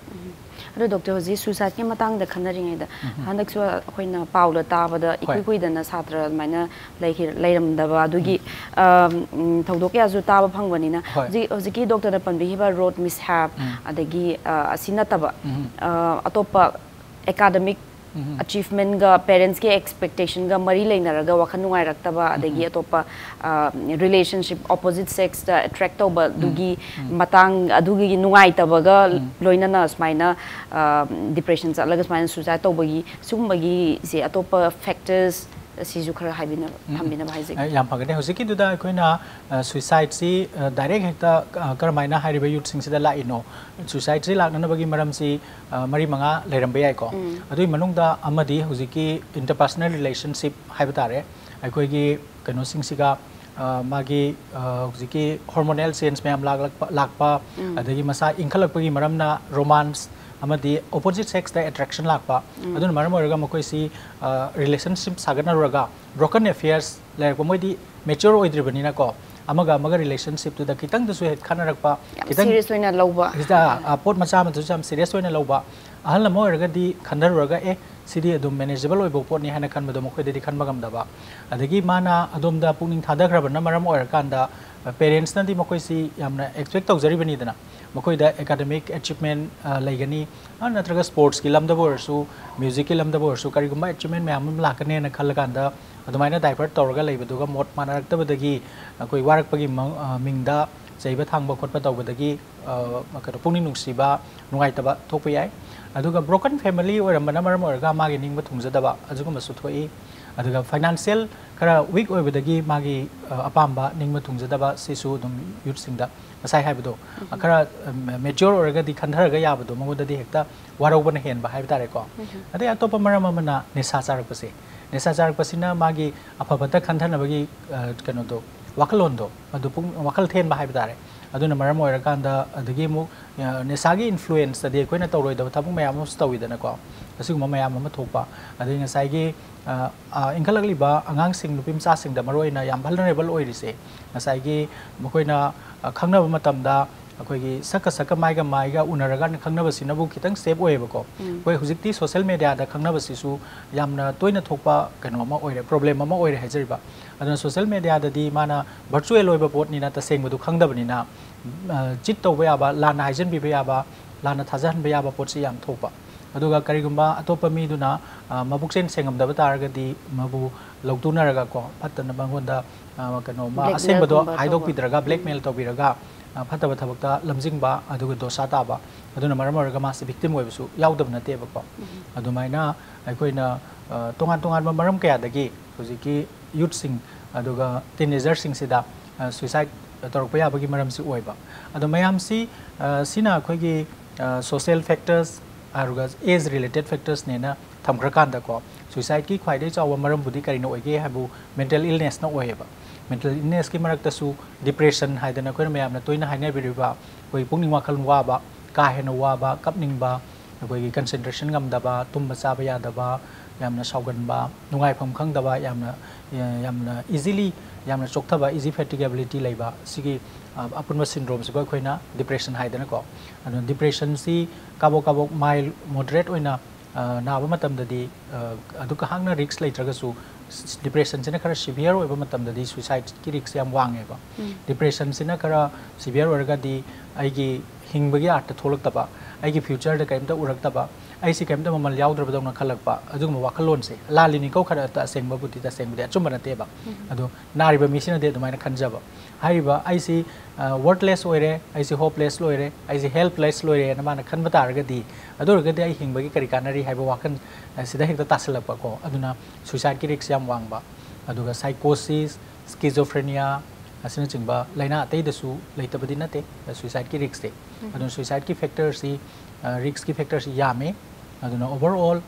ꯑꯗꯣ doctor, ꯍꯧꯖꯤꯛ suicideꯀꯤ ꯃꯇꯥꯡꯗ ꯈꯟꯅꯔꯤꯉꯩꯗ, ꯍꯟꯗꯛꯁꯨ ꯑꯩꯈꯣꯏꯅ ꯄꯥꯎꯗ ꯇꯥꯕꯗ ꯏꯀꯨꯏ ꯀꯨꯏꯗꯅ ꯁꯥꯇ꯭ꯔ ꯑꯗꯨꯃꯥꯏꯅ ꯂꯩꯈꯤ-, ꯂꯩꯔꯝꯗꯕ ꯑꯗꯨꯒꯤ, ꯑ, ꯎꯝ, ꯊꯧꯗꯣꯛ ꯀꯌꯥꯁꯨ ꯇꯥꯕ ꯐꯪꯕꯅꯤꯅ, ꯍꯣꯏ꯫ ꯍꯧꯖꯤꯛ, ꯍꯧꯖꯤꯛꯀꯤ doctorꯅ ꯄꯟꯕꯤꯈꯤꯕ road mishap, ꯑꯗꯒꯤ, ꯑ, ꯑꯁꯤ ꯅꯠꯇꯕ, ꯑ, ꯑꯇꯣꯞꯄ academic achievementꯒ parentsꯀꯤ expectationꯒ ꯃꯔꯤ ꯂꯩꯅꯔꯒ ꯋꯥꯈꯜ ꯅꯨꯡꯉꯥꯏꯔꯛꯇꯕ, ꯑꯗꯒꯤ ꯑꯇꯣꯞꯄ, ꯑ, relationship, opposite sexꯇ attract ꯇꯧꯕ ꯑꯗꯨꯒꯤ ꯃꯇꯥꯡ, ꯑꯗꯨꯒꯤ ꯅꯨꯡꯉꯥꯏꯇꯕꯒ ꯂꯣꯏꯅꯅ ꯁꯨꯃꯥꯏꯅ, ꯑ, depression ꯆꯠꯂꯒ ꯁꯨꯃꯥꯏꯅ suicide ꯇꯧꯕꯒꯤ, ꯁꯤꯒꯨꯝꯕꯒꯤꯁꯦ ꯑꯇꯣꯞꯄ factors ꯁꯤꯁꯨ ꯈꯔ ꯍꯥꯏꯕꯤꯅꯕ, ꯊꯝꯕꯤꯅꯕ ꯍꯥꯏꯖꯒꯦ꯫ ꯑ, ꯌꯥꯝ ꯐꯒꯅꯤ꯫ ꯍꯧꯖꯤꯛꯀꯤꯗꯨꯗ ꯑꯩꯈꯣꯏꯅ, ꯑ, suicideꯁꯤ, ꯑ, direct ꯍꯦꯛꯇ, ꯑ, ꯀꯔꯝꯍꯥꯏꯅ ꯍꯥꯏꯔꯤꯕ youthꯁꯤꯡꯁꯤꯗ ꯂꯥꯛꯏꯅꯣ? Suicideꯁꯤ ꯂꯥꯛꯅꯅꯕꯒꯤ ꯃꯔꯝꯁꯤ, ꯑ, ꯃꯔꯤ ꯃꯉꯥ ꯂꯩꯔꯝꯕ ꯌꯥꯏꯀꯣ꯫ ꯑꯗꯨꯒꯤ ꯃꯅꯨꯡꯗ ꯑꯃꯗꯤ ꯍꯧꯖꯤꯛꯀꯤ interpersonal relationship ꯍꯥꯏꯕ ꯇꯥꯔꯦ꯫ ꯑꯩꯈꯣꯏꯒꯤ ꯀꯩꯅꯣꯁꯤꯡꯁꯤꯒ, ꯑ, ꯃꯥꯒꯤ, ꯑ, ꯍꯧꯖꯤꯛꯀꯤ hormonal change ꯃꯌꯥꯝ ꯂꯥꯛꯂꯛꯄ, ꯂꯥꯛꯄ, ꯑꯗꯒꯤ ꯃꯁꯥ ꯏꯟꯈꯠꯂꯛꯄꯒꯤ ꯃꯔꯝꯅ romance ꯑꯃꯗꯤ opposite sexꯇ attraction ꯂꯥꯛꯄ, ꯑꯗꯨꯅ ꯃꯔꯝ ꯑꯣꯏꯔꯒ ꯃꯈꯣꯏꯁꯤ, ꯑ, relationship ꯁꯥꯒꯠꯅꯔꯨꯔꯒ broken affairs ꯂꯩꯔꯛꯄ, ꯃꯣꯏꯗꯤ mature ꯑꯣꯏꯗ꯭ꯔꯤꯕꯅꯤꯅꯀꯣ, ꯑꯃꯒ ꯑꯃꯒ relationshipꯇꯨꯗ ꯈꯤꯇꯪꯗꯁꯨ ꯍꯦꯛ ꯈꯠꯅꯔꯛꯄ, ꯌꯥꯝ ꯈꯤꯇꯪ serious ꯑꯣꯏꯅ ꯂꯧꯕ꯫ ꯁꯤꯗ, ꯑ, ꯄꯣꯠ ꯃꯆꯥ ꯑꯃꯗꯨꯁꯨ ꯌꯥꯝ serious ꯑꯣꯏꯅ ꯂꯧꯕ꯫ ꯑꯍꯜ ꯑꯃ ꯑꯣꯏꯔꯒꯗꯤ ꯈꯟꯊꯔꯨꯔꯒ, "ꯑꯦ, ꯁꯤꯗꯤ ꯑꯗꯨꯝ manageable ꯑꯣꯏꯕ ꯄꯣꯠꯅꯤ" ꯍꯥꯏꯅ ꯈꯟꯕꯗꯣ ꯃꯈꯣꯏꯗꯗꯤ ꯈꯟꯕ ꯉꯝꯗꯕ꯫ ꯑꯗꯒꯤ ꯃꯥꯅ ꯑꯗꯣꯝꯗ ꯄꯨꯛꯅꯤꯡ ꯊꯥꯗꯈ꯭ꯔꯕꯅ ꯃꯔꯝ ꯑꯣꯏꯔꯀꯥꯟꯗ ꯄꯦꯔꯦꯟꯁꯅꯗꯤ ꯃꯈꯣꯏꯁꯤ ꯌꯥꯝꯅ ꯑꯦꯛꯁꯄꯦꯛ ꯇꯧꯖꯔꯤꯕꯅꯤꯗꯅ, ꯃꯈꯣꯏꯗ ꯑꯦꯀꯥꯗꯃꯤꯛ ꯑꯦꯆꯤꯞꯃꯦꯟ ꯂꯩꯒꯅꯤ, ꯑ, ꯅꯠꯇ꯭ꯔꯒ ꯁ꯭ꯄꯣꯔꯠꯁꯀꯤ ꯂꯝꯗꯕꯨ ꯑꯣꯏꯔꯁꯨ, ꯃ꯭ꯌꯨꯖꯤꯛꯀꯤ ꯂꯝꯗꯕꯨ ꯑꯣꯏꯔꯁꯨ, ꯀꯔꯤꯒꯨꯝꯕ ꯑꯦꯆꯤꯞꯃꯦꯟ ꯃꯌꯥꯝ ꯑꯃ ꯂꯥꯛꯀꯅꯦꯅ ꯈꯜꯂꯀꯥꯟꯗ ꯑꯗꯨꯃꯥꯏꯅ ꯗꯥꯏꯚꯔꯠ ꯇꯧꯔꯒ ꯂꯩꯕꯗꯨꯒ ꯃꯣꯠ ꯃꯥꯟꯅꯔꯛꯇꯕꯗꯒꯤ ꯑꯩꯈꯣꯏ ꯋꯥꯔꯛꯄꯒꯤ ꯃ-, ꯑ, ꯃꯤꯡꯗ ꯆꯩꯕ ꯊꯥꯡꯕ ꯈꯣꯠꯄ ꯇꯧꯕꯗꯒꯤ, ꯑ, ꯀꯩꯅꯣ, ꯄꯨꯛꯅꯤꯡ ꯅꯨꯡꯁꯤꯕ, ꯅꯨꯡꯉꯥꯏꯇꯕ ꯊꯣꯛꯄ ꯌꯥꯏ꯫ ꯑꯗꯨꯒ ꯕ꯭ꯔꯣꯀꯟ ꯐꯦꯃꯤꯂꯤ ꯑꯣꯏꯔꯝꯕꯅ ꯃꯔꯝ ꯑꯣꯏꯔꯒ ꯃꯥꯒꯤ ꯅꯤꯡꯕ ꯊꯨꯡꯖꯗꯕ ꯑꯗꯨꯒꯨꯝꯕꯁꯨ ꯊꯣꯛꯏ꯫ ꯑꯗꯨꯒ ꯐꯥꯏꯅꯥꯟꯁꯤꯌꯦꯜ ꯈꯔ ꯋꯤꯛ ꯑꯣꯏꯕꯗꯒꯤ ꯃꯥꯒꯤ, ꯑ, ꯑꯄꯥꯝꯕ ꯅꯤꯡꯕ ꯊꯨꯡꯖꯗꯕ ꯁꯤꯁꯨ ꯑꯗꯨꯝ ꯌꯨꯠꯁꯤꯡꯗ ꯉꯁꯥꯏ ꯍꯥꯏꯕꯗꯣ, ꯈꯔ, ꯑ, ꯃꯦ-, ꯃꯦꯆ꯭ꯌꯣꯔ ꯑꯣꯏꯔꯒꯗꯤ ꯈꯟꯊꯔꯒ ꯌꯥꯕꯗꯣ ꯃꯉꯣꯟꯗꯗꯤ ꯍꯦꯛꯇ ꯋꯥꯔꯧꯕꯅ ꯍꯦꯟꯕ ꯍꯥꯏꯕ ꯇꯥꯔꯦꯀꯣ꯫ ꯑꯗꯩ ꯑꯇꯣꯞꯄ ꯃꯔꯝ ꯑꯃꯅ ꯅꯤꯁꯥ ꯆꯥꯔꯛꯄꯁꯦ꯫ ꯅꯤꯁꯥ ꯆꯥꯔꯛꯄꯁꯤꯅ ꯃꯥꯒꯤ ꯑꯐ ꯐꯠꯇ ꯈꯟꯊꯅꯕꯒꯤ, ꯑ, ꯀꯩꯅꯣꯗꯣ, ꯋꯥꯈꯜꯂꯣꯟꯗꯣ, ꯑꯗꯨ ꯄꯨꯡ, ꯋꯥꯈꯜ ꯊꯦꯟꯕ ꯍꯥꯏꯕ ꯇꯥꯔꯦ꯫ ꯑꯗꯨꯅ ꯃꯔꯝ ꯑꯣꯏꯔꯀꯥꯟꯗ ꯑꯗꯒꯤ ꯑꯃꯨꯛ, ꯑ, ꯅꯤꯁꯥꯒꯤ ꯏꯟꯐ꯭ꯂꯨꯌꯦꯟꯁꯇꯗꯤ ꯑꯩꯈꯣꯏꯅ ꯇꯧꯔꯣꯏꯗꯕ ꯊꯕꯛ ꯃꯌꯥꯝ ꯑꯃꯁꯨ ꯇꯧꯋꯤꯗꯅꯀꯣ꯫ ꯑꯁꯤꯒꯨꯝꯕ ꯃꯌꯥꯝ ꯑꯃ ꯊꯣꯛꯄ꯫ ꯑꯗꯩ ꯉꯁꯥꯏꯒꯤ, ꯑ, ꯑ, ꯏꯟꯈꯠꯂꯛꯂꯤꯕ ꯑꯉꯥꯡꯁꯤꯡ, ꯅꯨꯄꯤ ꯃꯆꯥꯁꯤꯡꯗ ꯃꯔꯨꯑꯣꯏꯅ ꯌꯥꯝ ꯚꯜꯅꯔꯦꯕꯜ ꯑꯣꯏꯔꯤꯁꯦ ꯉꯁꯥꯏꯒꯤ ꯃꯈꯣꯏꯅ, ꯑ, ꯈꯪꯅꯕ ꯃꯇꯝꯗ ꯑꯩꯈꯣꯏꯒꯤ ꯁꯛꯀ ꯁꯛꯀ, ꯃꯥꯏꯒ ꯃꯥꯏꯒ ꯎꯅꯔꯒ ꯈꯪꯅꯕꯁꯤꯅꯕꯨ ꯈꯤꯇꯪ ꯁꯦꯞ ꯑꯣꯏꯌꯦꯕꯀꯣ꯫ ꯑꯩꯈꯣꯏ ꯍꯧꯖꯤꯛꯇꯤ ꯁꯣꯁꯦꯜ ꯃꯦꯗꯤꯌꯥꯗ ꯈꯪꯅꯕꯁꯤꯁꯨ ꯌꯥꯝꯅ ꯇꯣꯏꯅ ꯊꯣꯛꯄ ꯀꯩꯅꯣ ꯑꯃ ꯑꯣꯏꯔꯦ, ꯄ꯭ꯔꯣꯕ꯭ꯂꯦꯝ ꯑꯃ ꯑꯣꯏꯔꯦ ꯍꯥꯏꯖꯔꯤꯕ꯫ ꯑꯗꯨꯅ ꯁꯣꯁꯦꯜ ꯃꯦꯗꯤꯌꯥꯗꯗꯤ ꯃꯥꯅ ꯚꯔꯆꯨꯋꯦꯜ ꯑꯣꯏꯕ ꯄꯣꯠꯅꯤꯅ, ꯇꯁꯦꯡꯕꯗꯨ ꯈꯪꯗꯕꯅꯤꯅ, ꯑ, ꯆꯤꯠ ꯇꯧꯕ ꯌꯥꯕ, ꯂꯥꯟꯅ ꯍꯥꯏꯖꯟꯕꯤꯕ ꯌꯥꯕ, ꯂꯥꯟꯅ ꯊꯥꯖꯍꯟꯕ ꯌꯥꯕ ꯄꯣꯠꯁꯤ ꯌꯥꯝ ꯊꯣꯛꯄ꯫ ꯑꯗꯨꯒ ꯀꯔꯤꯒꯨꯝꯕ ꯑꯇꯣꯞꯄ ꯃꯤꯗꯨꯅ, ꯑ, ꯃꯕꯨꯛꯆꯦꯜ ꯁꯦꯡꯉꯝꯗꯕ ꯇꯥꯔꯒꯗꯤ ꯃꯥꯕꯨ ꯂꯧꯇꯨꯅꯔꯒ ꯀꯣ, ꯐꯠꯇꯅ ꯃꯉꯣꯟꯗ, ꯑ, ꯀꯩꯅꯣ, ꯃꯥ ꯑꯁꯦꯡꯕꯗꯣ blackmail ꯒꯨꯝꯕ ꯇꯧꯕ꯫ ꯍꯥꯏꯗꯣꯛꯄꯤꯗ꯭ꯔꯒ, ꯎꯝ꯫ Blackmail ꯇꯧꯕꯤꯔꯒ, ꯑ, ꯐꯠꯇꯕ ꯊꯕꯛꯇ ꯂꯝꯖꯤꯡꯕ, ꯑꯗꯨꯒ ꯗꯣꯁꯥ ꯇꯥꯕ꯫ ꯑꯗꯨꯅ ꯃꯔꯝ ꯑꯣꯏꯔꯒ ꯃꯥꯁꯦ victim ꯑꯣꯏꯕꯁꯨ ꯌꯥꯎꯗꯕ ꯅꯠꯇꯦꯕꯀꯣ꯫ ꯎꯝ꯫ ꯑꯗꯨꯃꯥꯏꯅ ꯑꯩꯈꯣꯏꯅ, ꯑ, ꯇꯣꯉꯥꯟ ꯇꯣꯉꯥꯟꯕ ꯃꯔꯝ ꯀꯌꯥꯗꯒꯤ ꯍꯧꯖꯤꯛꯀꯤ ꯌꯨꯠꯁꯤꯡ ꯑꯗꯨꯒ ꯇꯤꯟꯑꯦꯖꯔꯁꯤꯡꯁꯤꯗ, ꯑ, suicide ꯇꯧꯔꯛꯄ ꯌꯥꯕꯒꯤ ꯃꯔꯝꯁꯤ ꯑꯣꯏꯕ꯫ ꯑꯗꯣ ꯃꯌꯥꯝꯁꯤ, ꯑ, ꯁꯤꯅ ꯑꯩꯈꯣꯏꯒꯤ, ꯑ, social factors ꯑꯗꯨꯒ age related factors ꯅꯦꯅ ꯊꯝꯈ꯭ꯔꯀꯥꯟꯗꯀꯣ, suicide ꯀꯤ ꯈ꯭ꯋꯥꯏꯗꯒꯤ ꯆꯥꯎꯕ ꯃꯔꯝꯕꯨꯗꯤ ꯀꯔꯤꯅ ꯑꯣꯏꯒꯦ ꯍꯥꯏꯕꯨ mental illness ꯅ ꯑꯣꯏꯌꯦꯕ꯫ Mental illness ꯀꯤ ꯃꯔꯛꯇꯁꯨ depression ꯍꯥꯏꯗꯅ ꯑꯩꯈꯣꯏꯅ ꯃꯌꯥꯝꯅ ꯇꯣꯏꯅ ꯍꯥꯏꯅꯕꯤꯔꯤꯕ ꯑꯩꯈꯣꯏ ꯄꯨꯛꯅꯤꯡ ꯋꯥꯈꯜ ꯋꯥꯕ, ꯀꯥ ꯍꯦꯟꯅ ꯋꯥꯕ, ꯀꯞꯅꯤꯡꯕ, ꯑꯩꯈꯣꯏꯒꯤ concentration ꯉꯝꯗꯕ, ꯇꯨꯝꯕ ꯆꯥꯕ ꯌꯥꯗꯕ, ꯌꯥꯝꯅ ꯁꯥꯎꯒꯟꯕ, ꯅꯨꯡꯉꯥꯏꯐꯝ ꯈꯪꯗꯕ, ꯌꯥꯝꯅ, ꯌꯥꯝꯅ easily, ꯌꯥꯝꯅ ꯆꯣꯛꯊꯕ, easy fatigability ꯂꯩꯕ, ꯁꯤꯒꯤ, ꯑ, ꯑꯄꯨꯟꯕ syndrome ꯁꯤꯕꯨ ꯑꯩꯈꯣꯏꯅ depression ꯍꯥꯏꯗꯅꯀꯣ꯫ ꯑꯗꯨꯅ depression ꯁꯤ ꯀꯥꯕꯣꯛ ꯀꯥꯕꯣꯛ mild, moderate ꯑꯣꯏꯅ ꯑ, ꯅꯥꯕ ꯃꯇꯝꯗꯗꯤ, ꯑ, ꯑꯗꯨꯛꯀ ꯍꯥꯛꯅ ꯔꯤꯛꯁ ꯂꯩꯇ꯭ꯔꯒꯁꯨ, ꯗꯤꯄ꯭ꯔꯦꯁꯟꯁꯤꯅ ꯈꯔ ꯁꯤꯚꯤꯌꯔ ꯑꯣꯏꯕ ꯃꯇꯝꯗꯗꯤ ꯁꯨꯏꯁꯥꯏꯗꯀꯤ ꯔꯤꯛꯁꯁꯦ ꯌꯥꯝ ꯋꯥꯡꯉꯦꯕ꯫ ꯗꯤꯄ꯭ꯔꯦꯁꯟꯁꯤꯅ ꯈꯔ ꯁꯤꯚꯤꯌꯔ ꯑꯣꯏꯔꯒꯗꯤ ꯑꯩꯒꯤ ꯍꯤꯡꯕꯒꯤ ꯑꯥꯔꯊ ꯊꯣꯛꯂꯛꯇꯕ, ꯑꯩꯒꯤ ꯐ꯭ꯌꯨꯆꯔꯗ ꯀꯔꯤꯝꯇ ꯎꯔꯛꯇꯕ, ꯑꯩꯁꯤ ꯀꯔꯤꯝꯇ ꯃꯃꯜ ꯌꯥꯎꯗ꯭ꯔꯕꯗꯧꯅ ꯈꯜꯂꯛꯄ, ꯑꯗꯨꯒꯨꯝꯕ ꯋꯥꯈꯜꯂꯣꯟꯁꯦ ꯂꯥꯜꯂꯤꯅꯤꯀꯣ, ꯈꯔ ꯑꯁꯦꯡꯕꯕꯨꯗꯤ, ꯇꯁꯦꯡꯕꯗꯤ ꯑꯆꯨꯝꯕ ꯅꯠꯇꯦꯕ꯫ ꯑꯗꯣ ꯅꯥꯔꯤꯕ ꯃꯤꯁꯤꯅꯗꯤ ꯑꯗꯨꯃꯥꯏꯅ ꯈꯟꯖꯕ꯫ ꯍꯥꯏꯔꯤꯕ ꯑꯩꯁꯤ, ꯑ, ꯋꯔꯠꯂꯦꯁ ꯑꯣꯏꯔꯦ, ꯑꯩꯁꯤ ꯍꯣꯞꯂꯦꯁ ꯑꯣꯏꯔꯦ, ꯑꯩꯁꯤ ꯍꯦꯜꯞꯂꯦꯁ ꯂꯣꯏꯔꯦꯅ ꯃꯥꯅ ꯈꯟꯕ ꯇꯥꯔꯒꯗꯤ, ꯑꯗꯨ ꯑꯣꯏꯔꯒꯗꯤ ꯑꯩ ꯍꯤꯡꯕꯒꯤ ꯀꯔꯤ ꯀꯥꯟꯅꯔꯤ ꯍꯥꯏꯕ ꯋꯥꯈꯜ, ꯑ, ꯁꯤꯗ ꯍꯦꯛꯇ ꯇꯥꯁꯜꯂꯛꯄꯀꯣ꯫ ꯑꯗꯨꯅ ꯁꯨꯏꯁꯥꯏꯗꯀꯤ ꯔꯤꯛꯁ ꯌꯥꯝ ꯋꯥꯡꯕ꯫ ꯑꯗꯨꯒ ꯁꯥꯏꯀꯣꯁꯤꯁ, ꯁ꯭ꯀꯤꯖꯣꯐ꯭ꯔꯦꯅꯤꯌꯥ ꯑꯁꯤꯅꯆꯤꯡꯕ ꯂꯥꯏꯅꯥ ꯑꯇꯩꯗꯁꯨ ꯂꯩꯇꯕꯗꯤ ꯅꯠꯇꯦ, ꯁꯨꯏꯁꯥꯏꯗꯀꯤ ꯔꯤꯛꯁꯁꯦ꯫ ꯑꯗꯨꯅ ꯁꯨꯏꯁꯥꯏꯗꯀꯤ ꯐꯦꯛꯇꯔꯁꯤ, ꯑ, ꯔꯤꯛꯁꯀꯤ ꯐꯦꯛꯇꯔꯁꯤ ꯌꯥꯝꯃꯦ꯫ ꯑꯗꯨꯅ ꯑꯣꯚꯔꯑꯣꯜ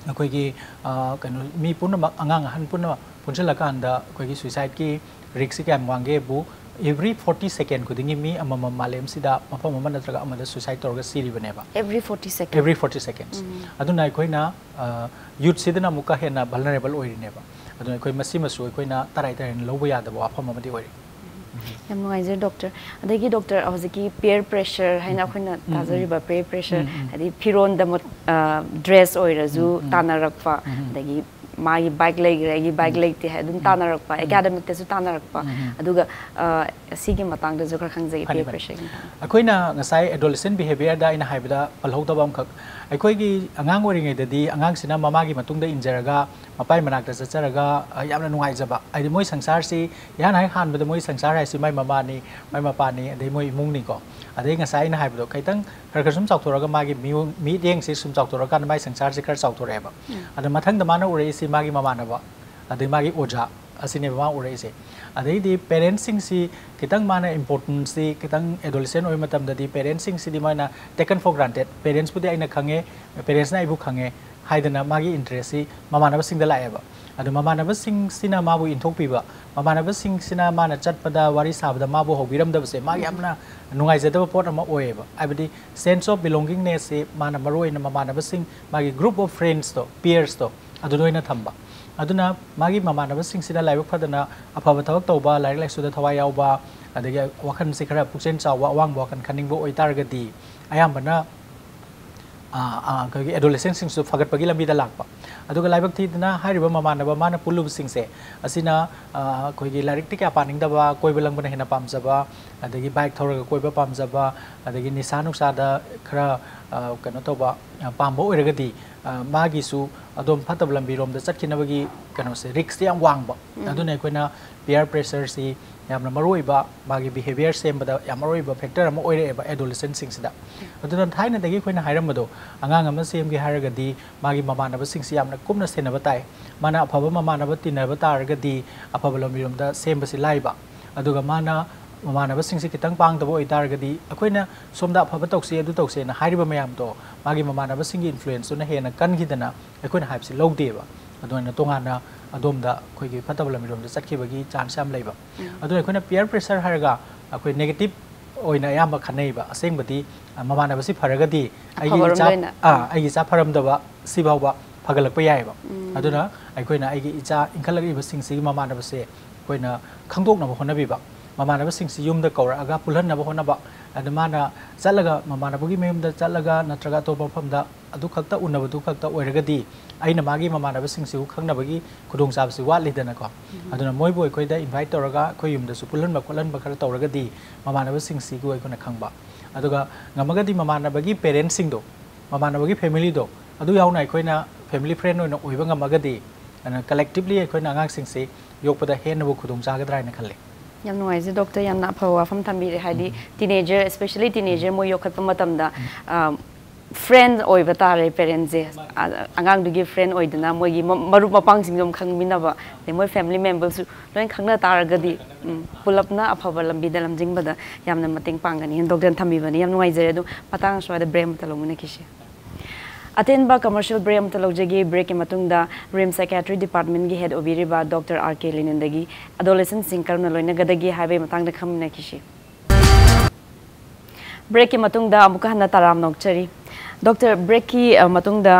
ꯑꯩꯈꯣꯏꯒꯤ, ꯑ, ꯀꯩꯅꯣ, ꯃꯤ ꯄꯨꯝꯅꯃꯛ, ꯑꯉꯥꯡ ꯑꯍꯟ ꯄꯨꯝꯅꯃꯛ ꯄꯨꯟꯁꯤꯜꯂꯀꯥꯟꯗ ꯑꯩꯈꯣꯏꯒꯤ ꯁꯨꯏꯁꯥꯏꯗꯀꯤ ꯔꯤꯛꯁꯁꯤ ꯀꯌꯥꯝ ꯋꯥꯡꯒꯦꯕꯨ, ꯑꯦꯚ꯭ꯔꯤ ꯐꯣꯔꯇꯤ ꯁꯦꯀꯦꯟ ꯈꯨꯗꯤꯡꯒꯤ ꯃꯤ ꯑꯃꯃꯝ ꯃꯥꯂꯦꯝꯁꯤꯗ ꯃꯐꯝ ꯑꯃ ꯅꯠꯇ꯭ꯔꯒ ꯑꯃꯗ ꯁꯨꯏꯁꯥꯏꯗ ꯇꯧꯔꯒ ꯁꯤꯔꯤꯕꯅꯦꯕ꯫ ꯑꯦꯚ꯭ꯔꯤ ꯐꯣꯔꯇꯤ ꯁꯦꯀꯦꯟ ꯑꯦꯚ꯭ꯔꯤ ꯐꯣꯔꯇꯤ ꯁꯦꯀꯦꯟꯁ꯫ ꯑꯗꯨꯅ ꯑꯩꯈꯣꯏꯅ, ꯑ, ꯌꯨꯠꯁꯤꯗꯅ ꯑꯃꯨꯛꯀ ꯍꯦꯟꯅ ꯚꯜꯅꯔꯦꯕꯜ ꯑꯣꯏꯔꯤꯅꯦꯕ꯫ ꯑꯗꯨꯅ ꯑꯩꯈꯣꯏ ꯃꯁꯤꯃꯁꯨ ꯑꯩꯈꯣꯏꯅ ꯇꯔꯥꯏ ꯇꯔꯥꯏꯅ ꯂꯧꯕ ꯌꯥꯗꯕ ꯋꯥꯐꯝ ꯑꯃꯗꯤ ꯑꯣꯏꯔꯤ꯫ ꯌꯥꯝ ꯅꯨꯡꯉꯥꯏꯖꯔꯦ ꯗꯣꯛꯇꯔ꯫ ꯑꯗꯒꯤ ꯗꯣꯛꯇꯔ, ꯍꯧꯖꯤꯛꯀꯤ ꯄꯤꯌꯔ ꯄ꯭ꯔꯦꯁꯔ ꯍꯥꯏꯅ ꯑꯩꯈꯣꯏꯅ ꯇꯥꯖꯔꯤꯕ ꯄꯤꯌꯔ ꯄ꯭ꯔꯦꯁꯔ, ꯍꯥꯏꯗꯤ ꯐꯤꯔꯣꯟꯗ ꯗ꯭ꯔꯦꯁ ꯑꯣꯏꯔꯁꯨ ꯇꯥꯟꯅꯔꯛꯄ, ꯑꯗꯒꯤ ꯃꯥꯒꯤ ꯕꯥꯏꯛ ꯂꯩꯈ꯭ꯔꯦ, ꯑꯩꯒꯤ ꯕꯥꯏꯛ ꯂꯩꯇꯦ ꯍꯥꯏ ꯑꯗꯨꯝ ꯇꯥꯟꯅꯔꯛꯄ, ꯑꯦꯀꯥꯗꯃꯤꯛꯇꯁꯨ ꯇꯥꯟꯅꯔꯛꯄ, ꯑꯗꯨꯒ, ꯑ, ꯁꯤꯒꯤ ꯃꯇꯥꯡꯗꯁꯨ ꯈꯔ ꯈꯪꯖꯒꯦ, ꯐꯅꯤ, ꯄꯤꯌꯔ ꯐꯅꯤ꯫ ꯄ꯭ꯔꯦꯁꯔꯒꯤ ꯃꯇꯥꯡꯗ꯫ ꯑꯩꯈꯣꯏꯅ ꯉꯁꯥꯏ ꯑꯦꯗꯣꯂꯦꯁꯦꯟ ꯕꯤꯍꯦꯕꯤꯌꯔꯗ ꯑꯩꯅ ꯍꯥꯏꯕꯗ ꯄꯜꯍꯧꯗꯕ ꯑꯃꯈꯛ, ꯑꯩꯈꯣꯏꯒꯤ ꯑꯉꯥꯡ ꯑꯣꯏꯔꯤꯉꯩꯗꯗꯤ ꯑꯉꯥꯡꯁꯤꯅ ꯃꯃꯥꯒꯤ ꯃꯇꯨꯡꯗ ꯏꯟꯖꯔꯒ ꯃꯄꯥꯒꯤ ꯃꯅꯥꯛꯇ ꯆꯠꯆꯔꯒ, ꯑ, ꯌꯥꯝꯅ ꯅꯨꯡꯉꯥꯏꯖꯕ, ꯍꯥꯏꯗꯤ ꯃꯣꯏ ꯁꯪꯁꯥꯔꯁꯤ ꯏꯍꯥꯟ ꯍꯦꯛ ꯍꯥꯟꯕꯗ ꯃꯣꯏ ꯁꯪꯁꯥꯔ ꯍꯥꯏꯁꯤ ꯃꯥꯏ ꯃꯃꯥꯅꯤ, ꯃꯥꯏ ꯃꯄꯥꯅꯤ, ꯑꯗꯩ ꯃꯣꯏ ꯏꯃꯨꯡꯅꯤꯀꯣ꯫ ꯑꯗꯩ ꯉꯁꯥꯏ ꯑꯩꯅ ꯍꯥꯏꯕꯗꯣ ꯈꯤꯇꯪ ꯈꯔ ꯈꯔ ꯁꯨꯝ ꯆꯥꯎꯊꯣꯔꯛꯑꯒ ꯃꯥꯒꯤ ꯃꯤꯑꯣꯡ, ꯃꯤꯠꯌꯦꯡꯁꯤ ꯁꯨꯝ ꯆꯥꯎꯊꯣꯔꯛꯑꯀꯥꯟꯗ ꯃꯥꯏ ꯁꯪꯁꯥꯔꯁꯤ ꯈꯔ ꯆꯥꯎꯊꯣꯔꯛꯑꯦꯕ꯫ ꯑꯗ ꯃꯊꯪꯗ ꯃꯥꯅ ꯎꯔꯛꯏꯁꯤ ꯃꯥꯒꯤ ꯃꯃꯥꯟꯅꯕ, ꯑꯗꯩ ꯃꯥꯒꯤ ꯑꯣꯖꯥ, ꯑꯁꯤꯅꯦꯕ ꯃꯥ ꯎꯔꯛꯏꯁꯦ꯫ ꯑꯗꯩꯗꯤ ꯄꯦꯔꯦꯟꯁꯁꯤꯡꯁꯤ ꯈꯤꯇꯪ ꯃꯥꯅ ꯏꯝꯄꯣꯔꯇꯦꯟꯁꯁꯤ ꯈꯤꯇꯪ ꯑꯦꯗꯣꯂꯦꯁꯦꯟ ꯑꯣꯏꯕ ꯃꯇꯝꯗꯗꯤ ꯄꯦꯔꯦꯟꯁꯁꯤꯡꯁꯤꯗꯤ ꯃꯣꯏꯅ ꯇꯦꯀꯟ ꯐꯣꯔ ꯒ꯭ꯔꯥꯟꯇꯦꯠ, ꯄꯦꯔꯦꯟꯁꯄꯨꯗꯤ ꯑꯩꯅ ꯈꯪꯉꯦ, ꯄꯦꯔꯦꯟꯁꯅ ꯑꯩꯕꯨ ꯈꯪꯉꯦ ꯍꯥꯏꯗꯅ ꯃꯥꯒꯤ ꯏꯟꯇꯔꯦꯁꯁꯤ ꯃꯃꯥꯟꯅꯕꯁꯤꯡꯗ ꯂꯥꯛꯑꯦꯕ꯫ ꯑꯗꯣ ꯃꯃꯥꯟꯅꯕꯁꯤꯡꯁꯤꯅ ꯃꯥꯕꯨ ꯏꯟꯊꯣꯛꯄꯤꯕ, ꯃꯃꯥꯟꯅꯕꯁꯤꯡꯁꯤꯅ ꯃꯥꯅ ꯆꯠꯄꯗ ꯋꯥꯔꯤ ꯁꯥꯕꯗ ꯃꯥꯕꯨ ꯍꯧꯕꯤꯔꯝꯗꯕꯁꯦ ꯃꯥꯒꯤ ꯌꯥꯝꯅ ꯅꯨꯡꯉꯥꯏꯖꯗꯕ ꯄꯣꯠ ꯑꯃ ꯑꯣꯏꯌꯦꯕ꯫ ꯍꯥꯏꯕꯗꯤ ꯁꯦꯟꯁ ꯑꯣꯐ ꯕꯤꯂꯣꯡꯒꯤꯡꯅꯦꯁꯁꯤ ꯃꯥꯅ ꯃꯔꯨꯑꯣꯏꯅ ꯃꯃꯥꯟꯅꯕꯁꯤꯡ, ꯃꯥꯒꯤ ꯒ꯭ꯔꯨꯞ ꯑꯣꯐ ꯐ꯭ꯔꯦꯟꯁꯇꯣ, ꯄꯤꯌꯔꯁꯇꯣ, ꯑꯗꯨꯗ ꯑꯣꯏꯅ ꯊꯝꯕ꯫ ꯑꯗꯨꯅ ꯃꯥꯒꯤ ꯃꯃꯥꯟꯅꯕꯁꯤꯡꯁꯤꯗ ꯂꯥꯏꯕꯛ ꯐꯗꯅ ꯑꯐꯕ ꯊꯕꯛ ꯇꯧꯕ, ꯂꯥꯏꯔꯤꯛ ꯂꯥꯏꯁꯨꯗ ꯊꯋꯥꯏ ꯌꯥꯎꯕ, ꯑꯗꯒꯤ ꯋꯥꯈꯜꯁꯤ ꯈꯔ ꯄꯨꯛꯆꯦꯜ ꯆꯥꯎꯕ, ꯑꯋꯥꯡꯕ ꯋꯥꯈꯜ ꯈꯟꯅꯤꯡꯕ ꯑꯣꯏꯇꯥꯔꯒꯗꯤ ꯑꯌꯥꯝꯕꯅ ꯑꯩꯈꯣꯏꯒꯤ ꯑꯦꯗꯣꯂꯦꯁꯦꯟꯁꯤꯡꯁꯨ ꯐꯒꯠꯄꯒꯤ ꯂꯝꯕꯤꯗ ꯂꯥꯛꯄ꯫ ꯑꯗꯨꯒ ꯂꯥꯏꯕꯛ ꯊꯤꯗꯅ ꯍꯥꯏꯔꯤꯕ ꯃꯃꯥꯟꯅꯕ ꯃꯥꯅ ꯄꯨꯜꯂꯨꯕꯁꯤꯡꯁꯦ ꯑꯁꯤꯅ ꯑꯩꯈꯣꯏꯒꯤ ꯂꯥꯏꯔꯤꯛꯇꯤ ꯀꯌꯥ ꯄꯥꯅꯤꯡꯗꯕ, ꯀꯣꯏꯕ ꯂꯪꯕꯅ ꯍꯦꯟꯅ ꯄꯥꯝꯖꯕ, ꯑꯗꯒꯤ ꯕꯥꯏꯛ ꯊꯧꯔꯒ ꯀꯣꯏꯕ ꯄꯥꯝꯖꯕ, ꯑꯗꯒꯤ ꯅꯤꯁꯥ ꯅꯨꯡꯁꯥꯗ ꯈꯔ ꯀꯩꯅꯣ ꯇꯧꯕ ꯄꯥꯝꯕ ꯑꯣꯏꯔꯒꯗꯤ ꯃꯥꯒꯤꯁꯨ ꯑꯗꯣꯝ ꯐꯠꯇꯕ ꯂꯝꯕꯤꯔꯣꯝꯗ ꯆꯠꯈꯤꯅꯕꯒꯤ ꯀꯩꯅꯣꯁꯦ, ꯔꯤꯛꯁꯇꯤ ꯌꯥꯝ ꯋꯥꯡꯕ꯫ ꯑꯗꯨꯅ ꯑꯩꯈꯣꯏꯅ ꯄꯤꯌꯔ ꯄ꯭ꯔꯦꯁꯔꯁꯤ ꯌꯥꯝꯅ ꯃꯔꯨꯑꯣꯏꯕ, ꯃꯥꯒꯤ ꯕꯤꯍꯦꯕꯤꯌꯔ ꯁꯦꯝꯕꯗ ꯌꯥꯝ ꯃꯔꯨꯑꯣꯏꯕ ꯐꯦꯛꯇꯔ ꯑꯃ ꯑꯣꯏꯔꯛꯑꯦꯕ ꯑꯦꯗꯣꯂꯦꯁꯦꯟꯁꯤꯡꯁꯤꯗ꯫ ꯑꯗꯨꯅ ꯊꯥꯏꯅꯗꯒꯤ ꯑꯩꯈꯣꯏꯅ ꯍꯥꯏꯔꯝꯕꯗꯣ, ꯑꯉꯥꯡ ꯑꯃ ꯁꯦꯝꯒꯦ ꯍꯥꯏꯔꯒꯗꯤ ꯃꯥꯒꯤ ꯃꯃꯥꯟꯅꯕꯁꯤꯡꯁꯤ ꯌꯥꯝꯅ ꯀꯨꯞꯅ ꯁꯦꯟꯅꯕ ꯇꯥꯏ꯫ ꯃꯥꯅ ꯑꯐꯕ ꯃꯃꯥꯟꯅꯕ ꯇꯤꯟꯅꯕ ꯇꯥꯔꯒꯗꯤ ꯑꯐꯕ ꯂꯝꯕꯤꯔꯣꯝꯗ ꯁꯦꯝꯕꯁꯤ ꯂꯥꯏꯕ꯫ ꯑꯗꯨꯒ ꯃꯥꯅ ꯃꯃꯥꯟꯅꯕꯁꯤꯡꯁꯤ ꯈꯤꯇꯪ ꯄꯥꯡꯗꯕ ꯑꯣꯏꯇꯥꯔꯒꯗꯤ, ꯑꯩꯈꯣꯏꯅ ꯁꯣꯝꯗ ꯑꯐꯕ ꯇꯧꯁꯤ, ꯑꯗꯨ ꯇꯧꯁꯦꯅ ꯍꯥꯏꯔꯤꯕ ꯃꯌꯥꯝꯗꯣ ꯃꯥꯒꯤ ꯃꯃꯥꯟꯅꯕꯁꯤꯡꯒꯤ ꯏꯟꯐ꯭ꯂꯨꯌꯦꯟꯁꯇꯨꯅ ꯍꯦꯟꯅ ꯀꯟꯈꯤꯗꯅ ꯑꯩꯈꯣꯏꯅ ꯍꯥꯏꯕꯁꯤ ꯂꯧꯗꯦꯕ꯫ ꯑꯗꯨꯃꯥꯏꯅ ꯇꯣꯉꯥꯟꯅ ꯑꯗꯣꯝꯗ ꯑꯩꯈꯣꯏꯒꯤ ꯐꯠꯇꯕ ꯂꯝꯕꯤꯔꯣꯝꯗ ꯆꯠꯈꯤꯕꯒꯤ ꯆꯥꯟꯁ ꯌꯥꯝ ꯂꯩꯕ꯫ ꯑꯗꯨꯅ ꯑꯩꯈꯣꯏꯅ ꯄꯤꯌꯔ ꯄ꯭ꯔꯦꯁꯔ ꯍꯥꯏꯔꯒ ꯑꯩꯈꯣꯏ ꯅꯦꯒꯦꯇꯤꯞ ꯑꯣꯏꯅ ꯑꯌꯥꯝꯕ ꯈꯟꯅꯩꯕ꯫ ꯑꯁꯦꯡꯕꯗꯤ ꯃꯃꯥꯟꯅꯕꯁꯤ ꯐꯔꯒꯗꯤ ꯑꯩꯒꯤ ꯏꯆꯥ, ꯑꯥ, ꯑꯩꯒꯤ ꯏꯆꯥ ꯐꯔꯝꯗꯕ ꯁꯤꯐꯥꯎꯕ ꯐꯒꯠꯂꯛꯄ ꯌꯥꯏꯑꯕ꯫ ꯑꯗꯨꯅ ꯑꯩꯈꯣꯏꯅ ꯑꯩꯒꯤ ꯏꯆꯥ ꯏꯟꯈꯠꯂꯛꯂꯤꯕꯁꯤꯡꯁꯤꯒꯤ ꯃꯃꯥꯟꯅꯕꯁꯦ ꯑꯩꯈꯣꯏꯅ ꯈꯪꯗꯣꯛꯅꯕ ꯍꯣꯠꯅꯕꯤꯕ꯫ ꯃꯃꯥꯟꯅꯕꯁꯤꯡꯁꯤ ꯌꯨꯝꯗ ꯀꯧꯔꯛꯑꯒ ꯄꯨꯜꯍꯟꯅꯕ ꯍꯣꯠꯅꯕ꯫ ꯑꯗꯨ ꯃꯥꯅ ꯆꯠꯂꯒ, ꯃꯃꯥꯟꯅꯕꯒꯤ ꯃꯌꯨꯝꯗ ꯆꯠꯂꯒ ꯅꯠꯇ꯭ꯔꯒ ꯑꯇꯣꯞꯄ ꯃꯐꯝꯗ ꯑꯗꯨ ꯈꯛꯇ ꯎꯅꯕꯗꯨ ꯈꯛꯇ ꯑꯣꯏꯔꯒꯗꯤ ꯑꯩꯅ ꯃꯥꯒꯤ ꯃꯃꯥꯟꯅꯕꯁꯤꯡꯁꯤꯕꯨ ꯈꯪꯅꯕꯒꯤ ꯈꯨꯗꯣꯡꯆꯥꯕꯁꯤ ꯋꯥꯠꯂꯤꯗꯅꯀꯣ꯫ ꯑꯗꯨꯅ ꯃꯣꯏꯕꯨ ꯑꯩꯈꯣꯏꯗ ꯏꯟꯚꯥꯏꯠ ꯇꯧꯔꯒ ꯑꯩꯈꯣꯏ ꯌꯨꯝꯗꯁꯨ ꯄꯨꯜꯍꯟꯕ ꯈꯣꯠꯍꯟꯕ ꯈꯔ ꯇꯧꯔꯒꯗꯤ ꯃꯃꯥꯟꯅꯕꯁꯤꯡꯁꯤꯕꯨ ꯑꯩꯈꯣꯏꯅ ꯈꯪꯕ꯫ ꯑꯗꯨꯒ ꯉꯝꯃꯒꯗꯤ ꯃꯃꯥꯟꯅꯕꯒꯤ ꯄꯦꯔꯦꯟꯁꯁꯤꯡꯗꯣ, ꯃꯃꯥꯟꯅꯕꯒꯤ ꯐꯦꯃꯤꯂꯤꯗꯣ, ꯑꯗꯨ ꯌꯥꯎꯅ ꯑꯩꯈꯣꯏꯅ ꯐꯦꯃꯤꯂꯤ ꯐ꯭ꯔꯦꯟ ꯑꯣꯏꯅ ꯑꯣꯏꯕ ꯉꯝꯃꯒꯗꯤ, ꯑꯗꯨꯅ ꯀꯂꯦꯛꯇꯤꯞꯂꯤ ꯑꯩꯈꯣꯏꯅ ꯑꯉꯥꯡꯁꯤꯡꯁꯤ ꯌꯣꯛꯄꯗ ꯍꯦꯟꯅꯕꯨ ꯈꯨꯗꯣꯡ ꯆꯥꯒꯗ꯭ꯔꯥ ꯍꯥꯏꯅ ꯈꯜꯂꯤ꯫ ꯌꯥꯝ ꯅꯨꯡꯉꯥꯏꯖꯩ ꯗꯣꯛꯇꯔ, ꯌꯥꯝꯅ ꯑꯐꯕ ꯋꯥꯐꯝ ꯊꯝꯕꯤꯔꯦ꯫ ꯍꯥꯏꯗꯤ ꯇꯤꯅꯦꯖꯔ, especially ꯇꯤꯅꯦꯖꯔ ꯃꯣꯏ ꯌꯣꯛꯈꯠꯄ ꯃꯇꯝꯗ, ꯐ꯭ꯔꯦꯟ ꯑꯣꯏꯕ ꯇꯥꯔꯦ ꯄꯦꯔꯦꯟꯁꯁꯦ꯫ ꯑ-, ꯑꯉꯥꯡꯗꯨꯒꯤ ꯐ꯭ꯔꯦꯟ ꯑꯣꯏꯗꯅ ꯃꯣꯏꯒꯤ ꯃ-, ꯃꯔꯨꯞ ꯃꯄꯥꯡꯁꯤꯡꯗꯣ ꯑꯗꯨꯝ ꯈꯪꯃꯤꯟꯅꯕ, ꯑꯗꯩ ꯃꯣꯏ ꯐꯦꯃꯤꯂꯤ ꯃꯦꯝꯕꯔꯁꯨ ꯂꯣꯏ ꯈꯪꯅ ꯇꯥꯔꯒꯗꯤ, ꯎꯝ, ꯄꯨꯂꯞꯅ ꯑꯐꯕ ꯂꯝꯕꯤꯗ ꯂꯝꯖꯤꯡꯕꯗ ꯌꯥꯝꯅ ꯃꯇꯦꯡ ꯄꯥꯡꯒꯅꯤ ꯍꯥꯏꯅ ꯗꯣꯛꯇꯔꯅ ꯊꯝꯕꯤꯕꯅꯤ꯫ ꯌꯥꯝ ꯅꯨꯡꯉꯥꯏꯖꯔꯦ꯫ ꯑꯗꯨ ꯃꯇꯥꯡ ꯑꯁ꯭ꯋꯥꯏꯗ ꯕ꯭ꯔꯦꯛ ꯑꯃꯇ ꯂꯧꯃꯤꯟꯅꯈꯤꯁꯤ꯫ ꯑꯇꯦꯟꯕ ꯀꯃꯔꯁꯤꯌꯦꯜ ꯕ꯭ꯔꯦꯛ ꯑꯃꯇ ꯂꯧꯖꯒꯦ꯫ ꯕ꯭ꯔꯦꯛꯀꯤ ꯃꯇꯨꯡꯗ ꯔꯤꯝꯁ ꯁꯥꯏꯀꯤꯌꯥꯇ꯭ꯔꯤ ꯗꯤꯄꯥꯔꯠꯃꯦꯟꯒꯤ ꯍꯦꯗ ꯑꯣꯏꯕꯤꯔꯤꯕ ꯗꯣꯛꯇꯔ ꯑꯥꯔ ꯀꯦ ꯂꯦꯅꯤꯟꯗꯒꯤ ꯑꯦꯗꯣꯂꯦꯁꯦꯟꯁꯤꯡ ꯀꯔꯝꯅ ꯂꯣꯏꯅꯒꯗꯒꯦ ꯍꯥꯏꯕꯒꯤ ꯃꯇꯥꯡꯗ ꯈꯪꯃꯤꯟꯅꯈꯤꯁꯤ꯫ ꯕ꯭ꯔꯦꯛꯀꯤ ꯃꯇꯨꯡꯗ ꯑꯃꯨꯛꯀ ꯍꯟꯅ ꯇꯔꯥꯝꯅ ꯑꯣꯛꯆꯔꯤ꯫ ꯗꯣꯛꯇꯔ, ꯕ꯭ꯔꯦꯛꯀꯤ, ꯑ, ꯃꯇꯨꯡꯗ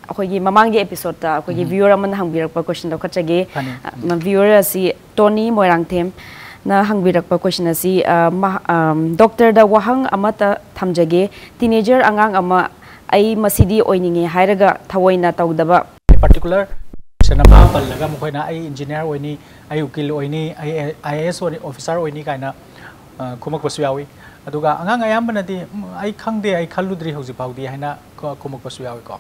ꯑꯩꯈꯣꯏꯒꯤ ꯃꯃꯥꯡꯒꯤ ꯑꯦꯄꯤꯁꯣꯗꯇ ꯑꯩꯈꯣꯏꯒꯤ ꯎꯝ꯫ ꯚ꯭ꯌꯨꯋꯔ ꯑꯃꯅ ꯍꯪꯕꯤꯔꯛꯄ ꯀꯣꯏꯁꯟ ꯂꯧꯈꯠꯆꯒꯦ꯫ ꯐꯅꯤ꯫ ꯑ, ꯎꯝ꯫ ꯃ-, ꯚ꯭ꯌꯨꯋꯔ ꯑꯁꯤ ꯇꯣꯅꯤ ꯃꯣꯏꯔꯥꯡꯊꯦꯝꯅ ꯍꯪꯕꯤꯔꯛꯄ ꯀꯣꯏꯁꯟ ꯑꯁꯤ, ꯑ, ꯃꯍ-, ꯑꯝ, ꯗꯣꯛꯇꯔꯗ ꯋꯥꯍꯪ ꯑꯃꯇ ꯊꯝꯖꯒꯦ꯫ ꯇꯤꯅꯦꯖꯔ ꯑꯉꯥꯡ ꯑꯃ ꯑꯩ ꯃꯁꯤꯗꯤ ꯑꯣꯏꯅꯤꯡꯉꯦ ꯍꯥꯏꯔꯒ ꯊꯑꯣꯏꯅ ꯇꯧꯗꯕ꯫ ꯄꯥꯔꯇꯤꯀꯨꯂꯔ ꯄ꯭ꯔꯣꯐꯦꯁꯟ ꯑꯃ ꯄꯜꯂꯒ ꯃꯈꯣꯏꯅ "ꯑꯩ ꯏꯟꯖꯤꯅꯤꯌꯥꯔ ꯑꯣꯏꯅꯤ, ꯑꯩ ꯎꯀꯤꯜ ꯑꯣꯏꯅꯤ, ꯑꯩ ꯑꯥꯏ ꯑꯦ ꯑꯦꯁ ꯑꯣꯏꯅꯤ, ꯑꯣꯐꯤꯁꯥꯔ ꯑꯣꯏꯅꯤ" ꯀꯥꯏꯅ ꯑ, ꯈꯨꯝꯃꯛꯄꯁꯨ ꯌꯥꯎꯏ꯫ ꯑꯗꯨꯒ ꯑꯉꯥꯡ ꯑꯌꯥꯝꯕꯅꯗꯤ "ꯎꯝ, ꯑꯩ ꯈꯪꯗꯦ, ꯑꯩ ꯈꯜꯂꯨꯗ꯭ꯔꯤ ꯍꯧꯖꯤꯛ ꯐꯥꯎꯗꯤ" ꯍꯥꯏꯅ ꯈ- ꯈꯨꯝꯃꯛꯄꯁꯨ ꯌꯥꯎꯏꯀꯣ꯫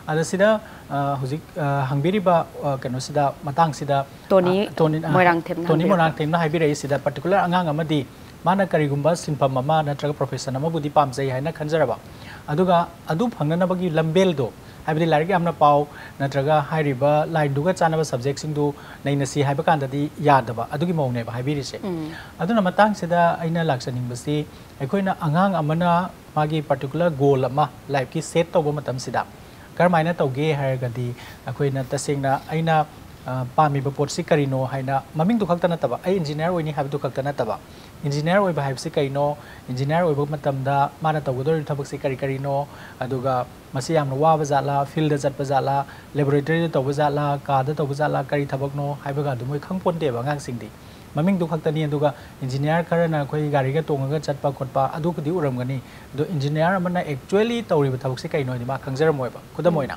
ꯑꯗ ꯁꯤꯗ ꯑ, ꯍꯧꯖꯤꯛ ꯑ, ꯍꯪꯕꯤꯔꯤꯕ ꯑ, ꯀꯩꯅꯣꯁꯤꯗ, ꯃꯇꯥꯡꯁꯤꯗ, ꯇꯣꯅꯤ ꯑ, ꯇꯣꯅꯤ, ꯑ, ꯃꯣꯏꯔꯥꯡꯊꯦꯝꯅ ꯇꯣꯅꯤ ꯍꯪꯕꯤꯔꯛꯄ꯫ ꯃꯣꯏꯔꯥꯡꯊꯦꯝꯅ ꯍꯥꯏꯕꯤꯔꯛꯏꯁꯤꯗ, ꯄꯥꯔꯇꯤꯀꯨꯂꯔ ꯑꯉꯥꯡ ꯑꯃꯗꯤ ꯃꯥꯅ ꯀꯔꯤꯒꯨꯝꯕ ꯁꯤꯟꯐꯝ ꯑꯃ ꯅꯠꯇ꯭ꯔꯒ ꯄ꯭ꯔꯣꯐꯦꯁꯟ ꯑꯃꯕꯨꯗꯤ ꯄꯥꯝꯖꯩ ꯍꯥꯏꯅ ꯈꯟꯖꯔꯕ, ꯑꯗꯨꯒ ꯑꯗꯨ ꯐꯪꯅꯅꯕꯒꯤ ꯂꯝꯕꯦꯜꯗꯣ, ꯍꯥꯏꯕꯗꯤ ꯂꯥꯏꯔꯤꯛ ꯌꯥꯝꯅ ꯄꯥꯎ ꯅꯠꯇ꯭ꯔꯒ ꯍꯥꯏꯔꯤꯕ ꯂꯥꯏꯟꯗꯨꯒ ꯆꯥꯟꯅꯕ ꯁꯕꯖꯦꯛꯁꯤꯡꯗꯨ ꯅꯩꯅꯁꯤ ꯍꯥꯏꯕ ꯀꯥꯟꯗꯗꯤ ꯌꯥꯗꯕ, ꯑꯗꯨꯒꯤ ꯃꯑꯣꯡꯅꯦꯕ ꯍꯥꯏꯕꯤꯔꯤꯁꯦ꯫ ꯑꯗꯨꯅ ꯃꯇꯥꯡꯁꯤꯗ ꯑꯩꯅ ꯂꯥꯛꯆꯅꯤꯡꯕꯁꯤ, ꯑꯩꯈꯣꯏꯅ ꯑꯉꯥꯡ ꯑꯃꯅ ꯃꯥꯒꯤ ꯄꯥꯔꯇꯤꯀꯨꯂꯔ ꯒꯣꯜ ꯑꯃ ꯂꯥꯏꯐꯀꯤ ꯁꯦꯠ ꯇꯧꯕ ꯃꯇꯝꯁꯤꯗ ꯀꯔꯝꯍꯥꯏꯅ ꯇꯧꯒꯦ ꯍꯥꯏꯔꯒꯗꯤ, ꯑꯩꯈꯣꯏꯅ ꯇꯁꯦꯡꯅ ꯑꯩꯅ, ꯑ, ꯄꯥꯝꯃꯤꯕ ꯄꯣꯠꯁꯤ ꯀꯔꯤꯅꯣ ꯍꯥꯏꯅ ꯃꯃꯤꯡꯗꯨ ꯈꯛꯇ ꯅꯠꯇꯕ, "ꯑꯩ ꯏꯟꯖꯤꯅꯤꯌꯥꯔ ꯑꯣꯏꯅꯤ" ꯍꯥꯏꯕꯗꯨ ꯈꯛꯇ ꯅꯠꯇꯕ, ꯏꯟꯖꯤꯅꯤꯌꯥꯔ ꯑꯣꯏꯕ ꯍꯥꯏꯕꯁꯤ ꯀꯩꯅꯣ, ꯏꯟꯖꯤꯅꯤꯌꯥꯔ ꯑꯣꯏꯕ ꯃꯇꯝꯗ ꯃꯥꯅ ꯇꯧꯒꯗꯧꯔꯤꯕ ꯊꯕꯛꯁꯤ ꯀꯔꯤ ꯀꯔꯤꯅꯣ, ꯑꯗꯨꯒ ꯃꯁꯤ ꯌꯥꯝꯅ ꯋꯥꯕ ꯖꯥꯠꯂꯥ, ꯐꯤꯜꯗ ꯆꯠꯄ ꯖꯥꯠꯂꯥ, ꯂꯦꯕꯣꯔꯦꯇꯔꯤꯗ ꯇꯧꯕ ꯖꯥꯠꯂꯥ, ꯀꯥꯗ ꯇꯧꯕ ꯖꯥꯠꯂꯥ, ꯀꯔꯤ ꯊꯕꯛꯅꯣ ꯍꯥꯏꯕꯒ ꯑꯗꯨ ꯃꯣꯏ ꯈꯪ ꯄꯣꯟꯇꯦꯕ ꯑꯉꯥꯡꯁꯤꯡꯗꯤ꯫ ꯃꯃꯤꯡꯗꯨ ꯈꯛꯇꯅꯤ꯫ ꯑꯗꯨꯒ ꯏꯟꯖꯤꯅꯤꯌꯥꯔ ꯈꯔꯅ ꯑꯩꯈꯣꯏ ꯒꯥꯔꯤꯒ ꯇꯣꯡꯉꯒ ꯆꯠꯄ ꯈꯣꯠꯄ ꯑꯗꯨꯕꯨꯗꯤ ꯎꯔꯝꯒꯅꯤ, ꯑꯗꯣ ꯏꯟꯖꯤꯅꯤꯌꯥꯔ ꯑꯃꯅ ꯑꯦꯛꯆꯨꯋꯦꯂꯤ ꯇꯧꯔꯤꯕ ꯊꯕꯛꯁꯦ ꯀꯩꯅꯣ ꯍꯥꯏꯗꯤ ꯃꯥ ꯈꯪꯖꯔꯝꯃꯣꯏꯕ꯫ ꯈꯨꯗꯝ ꯑꯣꯏꯅ,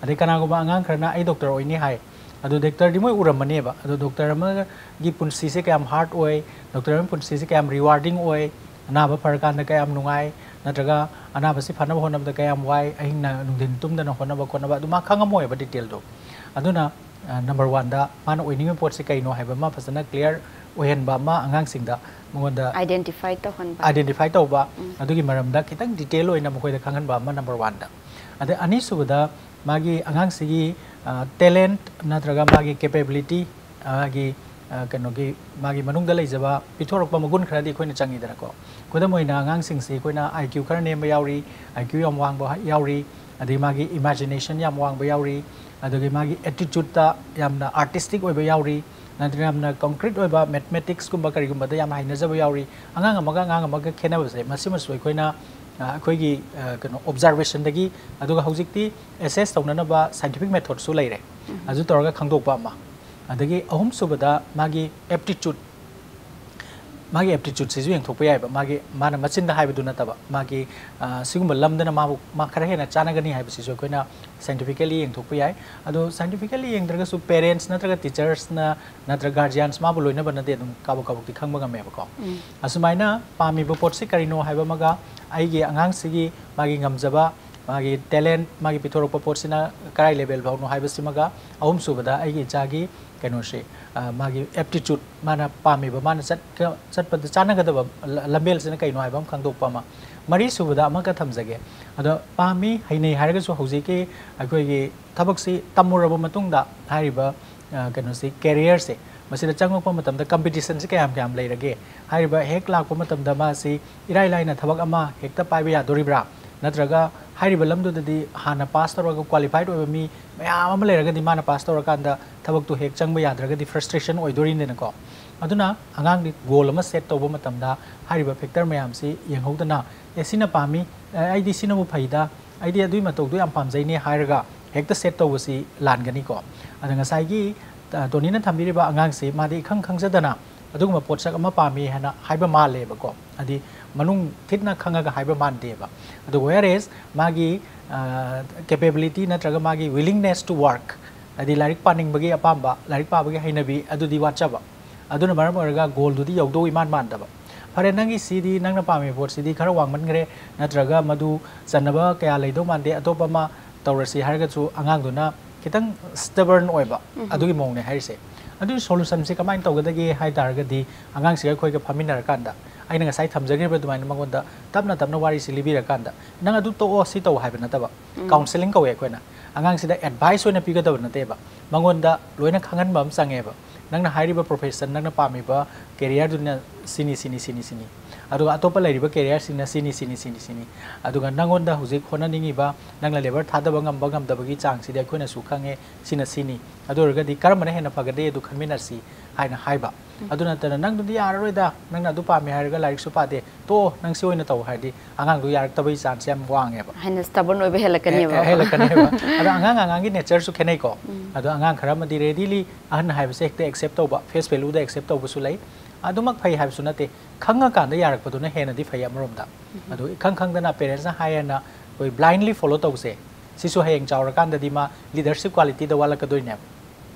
ꯑꯗꯩ ꯀꯅꯥꯒꯨꯝꯕ ꯑꯉꯥꯡ ꯈꯔꯅ "ꯑꯩ ꯗꯣꯛꯇꯔ ꯑꯣꯏꯅꯤ" ꯍꯥꯏ, ꯑꯗꯣ ꯗꯣꯛꯇꯔꯗꯤ ꯃꯣꯏ ꯎꯔꯝꯃꯅꯦꯕ꯫ ꯑꯗꯣ ꯗꯣꯛꯇꯔ ꯑꯃꯒꯤ ꯄꯨꯟꯁꯤꯁꯦ ꯀꯌꯥꯝ ꯍꯥꯔꯗ ꯑꯣꯏ, ꯗꯣꯛꯇꯔ ꯑꯃꯒꯤ ꯄꯨꯟꯁꯤꯁꯦ ꯀꯌꯥꯝ ꯔꯤꯋꯥꯔꯗꯤꯡ ꯑꯣꯏ, ꯑꯅꯥꯕ ꯐꯔꯀꯥꯟꯗ ꯀꯌꯥꯝ ꯅꯨꯡꯉꯥꯏ, ꯅꯠꯇ꯭ꯔꯒ ꯑꯅꯥꯕꯁꯤ ꯐꯅꯕ ꯍꯣꯠꯅꯕꯗ ꯀꯌꯥꯝ ꯋꯥꯏ, ꯑꯍꯤꯡꯅ ꯅꯨꯡꯊꯤꯟ ꯇꯨꯝꯗꯅ ꯍꯣꯠꯅꯕ ꯈꯣꯠꯅꯕ, ꯑꯗꯨ ꯃꯥ ꯈꯪꯉꯝꯃꯣꯏꯕ ꯗꯤꯇꯦꯜꯗꯣ꯫ ꯑꯗꯨꯅ, ꯑ, ꯅꯝꯕꯔ ꯋꯥꯟꯗ ꯃꯥꯅ ꯑꯣꯏꯅꯤꯡꯉꯤꯕ ꯄꯣꯠꯁꯤ ꯀꯩꯅꯣ ꯍꯥꯏꯕ ꯑꯃ ꯐꯖꯅ ꯀ꯭ꯂꯤꯌꯥꯔ ꯑꯣꯏꯍꯟꯕ ꯑꯃ ꯑꯉꯥꯡꯁꯤꯡꯗ, ꯃꯉꯣꯟꯗ ꯑꯥꯏꯗꯦꯟꯇꯤꯐꯥꯏ ꯇꯧꯍꯟꯕ꯫ ꯑꯥꯏꯗꯦꯟꯇꯤꯐꯥꯏ ꯇꯧꯕ, ꯑꯗꯨꯒꯤ ꯃꯔꯝꯗ ꯈꯤꯇꯪ ꯗꯤꯇꯦꯜ ꯑꯣꯏꯅ ꯃꯈꯣꯏꯗ ꯈꯪꯍꯟꯕ ꯑꯃ ꯅꯝꯕꯔ ꯋꯥꯟꯗ꯫ ꯑꯗꯩ ꯑꯅꯤꯁꯨꯕꯗ ꯃꯥꯒꯤ ꯑꯉꯥꯡꯁꯤꯒꯤ, ꯑ, ꯇꯦꯂꯦꯟꯠ ꯅꯠꯇ꯭ꯔꯒ ꯃꯥꯒꯤ ꯀꯦꯄꯦꯕꯤꯂꯤꯇꯤ, ꯃꯥꯒꯤ, ꯑ, ꯀꯩꯅꯣꯒꯤ, ꯃꯥꯒꯤ ꯃꯅꯨꯡꯗ ꯂꯩꯖꯕ ꯄꯤꯊꯣꯔꯛꯄ ꯃꯒꯨꯟ ꯈꯔꯗꯤ ꯑꯩꯈꯣꯏꯅ ꯆꯪꯉꯤꯗꯅꯀꯣ꯫ ꯈꯨꯗꯝ ꯑꯣꯏꯅ ꯑꯉꯥꯡꯁꯤꯡꯁꯤ ꯑꯩꯈꯣꯏꯅ ꯑꯥꯏ ꯀ꯭ꯌꯨ ꯈꯔ ꯅꯦꯝꯕ ꯌꯥꯎꯔꯤ, ꯑꯥꯏ ꯀ꯭ꯌꯨ ꯌꯥꯝ ꯋꯥꯡꯕ ꯌꯥꯎꯔꯤ, ꯑꯗꯒꯤ ꯃꯥꯒꯤ ꯏꯃꯥꯖꯤꯅꯦꯁꯟ ꯌꯥꯝ ꯋꯥꯡꯕ ꯌꯥꯎꯔꯤ, ꯑꯗꯒꯤ ꯃꯥꯒꯤ ꯑꯦꯇꯤꯆꯨꯠꯇ ꯌꯥꯝꯅ ꯑꯥꯔꯇꯤꯁꯇꯤꯛ ꯑꯣꯏꯕ ꯌꯥꯎꯔꯤ, ꯅꯠꯇ꯭ꯔꯒ ꯌꯥꯝꯅ ꯀꯣꯟꯀ꯭ꯔꯤꯠ ꯑꯣꯏꯕ, ꯃꯦꯊꯃꯦꯇꯤꯛꯁꯀꯨꯝꯕ ꯀꯔꯤꯒꯨꯝꯕꯗ ꯌꯥꯝꯅ ꯍꯩꯅꯖꯕ ꯌꯥꯎꯔꯤ꯫ ꯑꯉꯥꯡ ꯑꯃꯒ ꯑꯉꯥꯡ ꯑꯃꯒ ꯈꯦꯠꯅꯕꯁꯦ ꯃꯁꯤꯃꯁꯨ ꯑꯩꯈꯣꯏꯅ, ꯑ, ꯑꯩꯈꯣꯏꯒꯤ, ꯑ, ꯀꯩꯅꯣ, ꯑꯣꯕꯖꯥꯔꯕꯦꯁꯟꯗꯒꯤ, ꯑꯗꯨꯒ ꯍꯧꯖꯤꯛꯇꯤ ꯑꯦꯁꯦꯁ ꯇꯧꯅꯅꯕ ꯁꯥꯏꯟꯇꯤꯐꯤꯛ ꯃꯦꯊꯣꯗꯁꯨ ꯂꯩꯔꯦ, ꯑꯗꯨ ꯇꯧꯔꯒ ꯈꯪꯗꯣꯛꯄ ꯑꯃ꯫ ꯑꯗꯒꯤ ꯑꯍꯨꯝꯁꯨꯕꯗ ꯃꯥꯒꯤ ꯑꯦꯞꯇꯤꯆꯨꯠ, ꯃꯥꯒꯤ ꯑꯦꯞꯇꯤꯆꯨꯠꯁꯤꯁꯨ ꯌꯦꯡꯊꯣꯛꯄ ꯌꯥꯏꯕ꯫ ꯃꯥꯒꯤ, ꯃꯥꯅ ꯃꯆꯤꯟꯗ ꯍꯥꯏꯕꯗꯨ ꯅꯠꯇꯕ, ꯃꯥꯒꯤ, ꯑ, ꯁꯤꯒꯨꯝꯕ ꯂꯝꯗꯅ ꯃꯥꯕꯨ, ꯃꯥ ꯈꯔ ꯍꯦꯟꯅ ꯆꯥꯟꯅꯒꯅꯤ ꯍꯥꯏꯕꯁꯤꯁꯨ ꯑꯩꯈꯣꯏꯅ scientifically ꯌꯦꯡꯊꯣꯛꯄ ꯌꯥꯏ꯫ ꯑꯗꯣ scientifically ꯌꯦꯡꯗ꯭ꯔꯒꯁꯨ parents ꯅꯠꯇ꯭ꯔꯒ teachers ꯅ ꯅꯠꯇ꯭ꯔꯒ guardians ꯃꯥꯕꯨ ꯂꯣꯏꯅꯕꯅꯗꯤ ꯑꯗꯨꯝ ꯀꯥꯕꯛ ꯀꯥꯕꯛꯇꯤ ꯈꯪꯕ ꯉꯝꯃꯦꯕꯀꯣ꯫ ꯑꯁꯨꯃꯥꯏꯅ ꯄꯥꯝꯃꯤꯕ ꯄꯣꯠꯁꯤ ꯀꯔꯤꯅꯣ ꯍꯥꯏꯕ ꯑꯃꯒ, ꯑꯩꯒꯤ ꯑꯉꯥꯡꯁꯤꯒꯤ ꯃꯥꯒꯤ ꯉꯝꯖꯕ, ꯃꯥꯒꯤ talent, ꯃꯥꯒꯤ ꯄꯤꯊꯣꯔꯛꯄ ꯄꯣꯠꯁꯤꯅ ꯀꯔꯥꯏ level ꯐꯥꯎꯅꯣ ꯍꯥꯏꯕꯁꯤꯃꯒ, ꯑꯍꯨꯝꯁꯨꯕꯗ ꯑꯩꯒꯤ ꯏꯆꯥꯒꯤ ꯀꯩꯅꯣꯁꯤ, ꯑ, ꯃꯥꯒꯤ aptitude, ꯃꯥꯅ ꯄꯥꯝꯃꯤꯕ, ꯃꯥꯅ ꯆꯠꯀ-, ꯆꯠꯄꯗ ꯆꯥꯟꯅꯒꯗꯕ ꯂ-, ꯂꯝꯕꯦꯜꯁꯤꯅ ꯀꯩꯅꯣ ꯍꯥꯏꯕ ꯑꯃ ꯈꯪꯗꯣꯛꯄ ꯑꯃ꯫ ꯃꯔꯤꯁꯨꯕꯗ ꯑꯃꯒ ꯊꯝꯖꯒꯦ꯫ ꯑꯗꯣ ꯄꯥꯝꯃꯤ, ꯍꯩꯅꯩ ꯍꯥꯏꯔꯒꯁꯨ ꯍꯧꯖꯤꯛꯀꯤ ꯑꯩꯈꯣꯏꯒꯤ ꯊꯕꯛꯁꯤ ꯇꯝꯃꯨꯔꯕ ꯃꯇꯨꯡꯗ ꯍꯥꯏꯔꯤꯕ, ꯑ, ꯀꯩꯅꯣꯁꯤ, career ꯁꯦ, ꯃꯁꯤꯗ ꯆꯪꯉꯛꯄ ꯃꯇꯝꯗ competition ꯁꯤ ꯀꯌꯥꯝ ꯀꯌꯥꯝ ꯂꯩꯔꯒꯦ? ꯍꯥꯏꯔꯤꯕ ꯍꯦꯛ ꯂꯥꯛꯄ ꯃꯇꯝꯗ ꯃꯥꯁꯤ ꯏꯔꯥꯏ ꯂꯥꯏꯅ ꯊꯕꯛ ꯑꯃ ꯍꯦꯛꯇ ꯄꯥꯏꯕ ꯌꯥꯗꯣꯔꯤꯕ꯭ꯔꯥ? ꯅꯠꯇ꯭ꯔꯒ ꯍꯥꯏꯔꯤꯕ ꯂꯝꯗꯨꯗꯗꯤ ꯍꯥꯟꯅ pass ꯇꯧꯔꯒ qualified ꯑꯣꯏꯕ ꯃꯤ ꯃꯌꯥꯝ ꯑꯃ ꯂꯩꯔꯒꯗꯤ ꯃꯥꯅ pass ꯇꯧꯔꯀꯥꯟꯗ ꯊꯕꯛꯇꯨ ꯍꯦꯛ ꯆꯪꯕ ꯌꯥꯗ꯭ꯔꯒꯗꯤ frustration ꯑꯣꯏꯗꯣꯔꯤꯅꯤꯅꯀꯣ꯫ ꯑꯗꯨꯅ ꯑꯉꯥꯡꯗꯤ goal ꯑꯃ set ꯇꯧꯕ ꯃꯇꯝꯗ ꯍꯥꯏꯔꯤꯕ factor ꯃꯌꯥꯝꯁꯤ ꯌꯦꯡꯍꯧꯗꯅ, "ꯑꯦ, ꯁꯤꯅ ꯄꯥꯝꯃꯤ, ꯑꯦ, ꯑꯩꯗꯤ ꯁꯤꯅꯕꯨ ꯐꯩꯗ, ꯑꯩꯗꯤ ꯑꯗꯨꯒꯤ ꯃꯇꯧꯗꯨ ꯌꯥꯝ ꯄꯥꯝꯖꯩꯅꯦ" ꯍꯥꯏꯔꯒ ꯍꯦꯛꯇ set ꯇꯧꯕꯁꯤ ꯂꯥꯟꯒꯅꯤꯀꯣ꯫ ꯑꯗ ꯉꯁꯥꯏꯒꯤ, ꯑ, ꯇꯣꯅꯤꯅ ꯊꯝꯕꯤꯔꯤꯕ ꯑꯉꯥꯡꯁꯤ ꯃꯥꯗꯤ ꯏꯈꯪ ꯈꯪꯖꯗꯅ ꯑꯗꯨꯒꯨꯝꯕ ꯄꯣꯠꯁꯛ ꯑꯃ ꯄꯥꯝꯃꯤ ꯍꯥꯏꯅ ꯍꯥꯏꯕ ꯃꯥꯜꯂꯦꯕꯀꯣ꯫ ꯍꯥꯏꯗꯤ ꯃꯅꯨꯡ ꯊꯤꯠꯅ ꯈꯪꯉꯒ ꯍꯥꯏꯕ ꯃꯥꯟꯗꯦꯕ꯫ ꯑꯗꯨ whereas ꯃꯥꯒꯤ, ꯑ, capability ꯅꯠꯇ꯭ꯔꯒ ꯃꯥꯒꯤ willingness to work, ꯍꯥꯏꯗꯤ ꯂꯥꯏꯔꯤꯛ ꯄꯥꯅꯤꯡꯕꯒꯤ ꯑꯄꯥꯝꯕ, ꯂꯥꯏꯔꯤꯛ ꯄꯥꯕꯒꯤ ꯍꯩꯅꯕꯤ ꯑꯗꯨꯗꯤ ꯋꯥꯠꯆꯕ꯫ ꯑꯗꯨꯅ ꯃꯔꯝ ꯑꯣꯏꯔꯒ goal ꯗꯨꯗꯤ ꯌꯧꯗꯧ ꯏꯃꯥꯟ ꯃꯥꯟꯗꯕ꯫ "ꯐꯔꯦ, ꯅꯪꯒꯤ ꯁꯤꯗꯤ, ꯅꯪꯅ ꯄꯥꯝꯃꯤꯕ ꯄꯣꯠꯁꯤꯗꯤ ꯈꯔ ꯋꯥꯡꯃꯟꯈ꯭ꯔꯦ, ꯅꯠꯇ꯭ꯔꯒ ꯃꯗꯨ ꯆꯟꯅꯕ ꯀꯌꯥ ꯂꯩꯗꯧ ꯃꯥꯟꯗꯦ, ꯑꯇꯣꯞꯄ ꯑꯃ ꯇꯧꯔꯁꯤ" ꯍꯥꯏꯔꯒꯁꯨ ꯑꯉꯥꯡꯗꯨꯅ ꯈꯤꯇꯪ stubborn ꯑꯣꯏꯕ, ꯑꯗꯨꯒꯤ ꯃꯑꯣꯡꯅꯦ ꯍꯥꯏꯔꯤꯁꯦ꯫ ꯑꯗꯨꯒꯤ solution ꯁꯦ ꯀꯃꯥꯏꯅ ꯇꯧꯒꯗꯒꯦ ꯍꯥꯏ ꯇꯥꯔꯒꯗꯤ, ꯑꯉꯥꯡꯁꯤꯒ ꯑꯩꯈꯣꯏꯒ ꯐꯝꯃꯤꯟꯅꯔꯀꯥꯟꯗ, ꯑꯩꯅ ꯉꯁꯥꯏ ꯊꯝꯖꯈ꯭ꯔꯤꯕ ꯑꯗꯨꯃꯥꯏꯅ ꯃꯉꯣꯟꯗ ꯇꯞꯅ ꯇꯞꯅ ꯋꯥꯔꯤꯁꯤ ꯂꯤꯕꯤꯔꯀꯥꯟꯗ, "ꯅꯪ ꯑꯗꯨ ꯇꯣꯛꯑꯣ, ꯁꯤ ꯇꯧ" ꯍꯥꯏꯕ ꯅꯠꯇꯕ, counselling ꯀꯧꯋꯦ ꯑꯩꯈꯣꯏꯅ꯫ ꯑꯉꯥꯡꯁꯤꯗ advice ꯑꯣꯏꯅ ꯄꯤꯒꯗꯕ ꯅꯠꯇꯦꯕ, ꯃꯉꯣꯟꯗ ꯂꯣꯏꯅ ꯈꯪꯍꯟꯕ ꯑꯃ ꯆꯪꯉꯦꯕ꯫ ꯅꯪꯅ ꯍꯥꯏꯔꯤꯕ profession, ꯅꯪꯅ ꯄꯥꯝꯃꯤꯕ career ꯗꯨꯅ ꯁꯤꯅꯤ, ꯁꯤꯅꯤ, ꯁꯤꯅꯤ, ꯁꯤꯅꯤ꯫ ꯑꯗꯨꯒ ꯑꯇꯣꯞꯄ ꯂꯩꯔꯤꯕ career ꯁꯤꯡꯅ ꯁꯤꯅꯤ, ꯁꯤꯅꯤ, ꯁꯤꯅꯤ, ꯁꯤꯅꯤ꯫ ꯑꯗꯨꯒ ꯅꯪꯉꯣꯟꯗ ꯍꯧꯖꯤꯛ ꯍꯣꯠꯅꯅꯤꯡꯉꯤꯕ, ꯅꯪꯅ labor ꯊꯥꯗꯕ ꯉꯝꯕ ꯉꯝꯗꯕꯒꯤ ꯆꯥꯡꯁꯤꯗꯤ ꯑꯩꯈꯣꯏꯅꯁꯨ ꯈꯪꯉꯦ, ꯁꯤꯅ ꯁꯤꯅꯤ꯫ ꯑꯗꯨ ꯑꯣꯏꯔꯒꯗꯤ ꯀꯔꯝꯕꯅ ꯍꯦꯟꯅ ꯐꯒꯗꯦ ꯑꯗꯨ ꯈꯟꯃꯤꯟꯅꯁꯤ ꯍꯥꯏꯅ ꯍꯥꯏꯕ꯫ ꯑꯗꯨ ꯅꯠꯇꯅ, "ꯅꯪꯗꯨꯗꯤ ꯌꯥꯔꯔꯣꯏꯗ, ꯅꯪꯅ ꯑꯗꯨ ꯄꯥꯝꯃꯦ ꯍꯥꯏꯔꯒ ꯂꯥꯏꯔꯤꯛꯁꯨ ꯄꯥꯗꯦ, ꯇꯣꯛꯑꯣ, ꯅꯪ ꯁꯤ ꯑꯣꯏꯅ ꯇꯧ" ꯍꯥꯏꯔꯗꯤ ꯑꯉꯥꯡꯗꯣ ꯌꯥꯔꯛꯇꯕꯒꯤ chance ꯌꯥꯝ ꯋꯥꯡꯉꯦꯕ꯫ ꯍꯦꯟꯅ stubborn ꯑꯣꯏꯕ ꯍꯦꯜꯂꯛꯀꯅꯦꯕ꯫ ꯍꯦ-, ꯍꯦꯜꯂꯛꯀꯅꯦꯕ꯫ ꯑꯗꯣ ꯑꯉꯥꯡ ꯑꯉꯥꯡꯒꯤ nature ꯁꯨ ꯈꯦꯠꯅꯩꯀꯣ꯫ ꯑꯗꯣ ꯑꯉꯥꯡ ꯈꯔ ꯑꯃꯗꯤ readily ꯑꯍꯟ ꯍꯥꯏꯕꯁꯦ ꯍꯦꯛꯇ accept ꯇꯧꯕ, face value ꯗ accept ꯇꯧꯕꯁꯨ ꯂꯩ꯫ ꯑꯗꯨꯃꯛ ꯐꯩ ꯍꯥꯏꯕꯁꯨ ꯅꯠꯇꯦ, ꯈꯪꯉꯀꯥꯟꯗ ꯌꯥꯔꯛꯄꯗꯨꯅ ꯍꯦꯟꯅꯗꯤ ꯐꯩ ꯑꯃꯔꯣꯝꯗ꯫ ꯑꯗꯨ ꯏꯈꯪ ꯈꯪꯗꯅ parents ꯅ ꯍꯥꯏꯌꯦꯅ ꯑꯩꯈꯣꯏ blindly follow ꯇꯧꯕꯁꯦ, ꯁꯤꯁꯨ ꯍꯌꯦꯡ ꯆꯥꯎꯔꯀꯥꯟꯗꯗꯤ ꯃꯥ leadership quality ꯗ ꯋꯥꯠꯂꯛꯀꯗꯣꯏꯅꯦꯕ꯫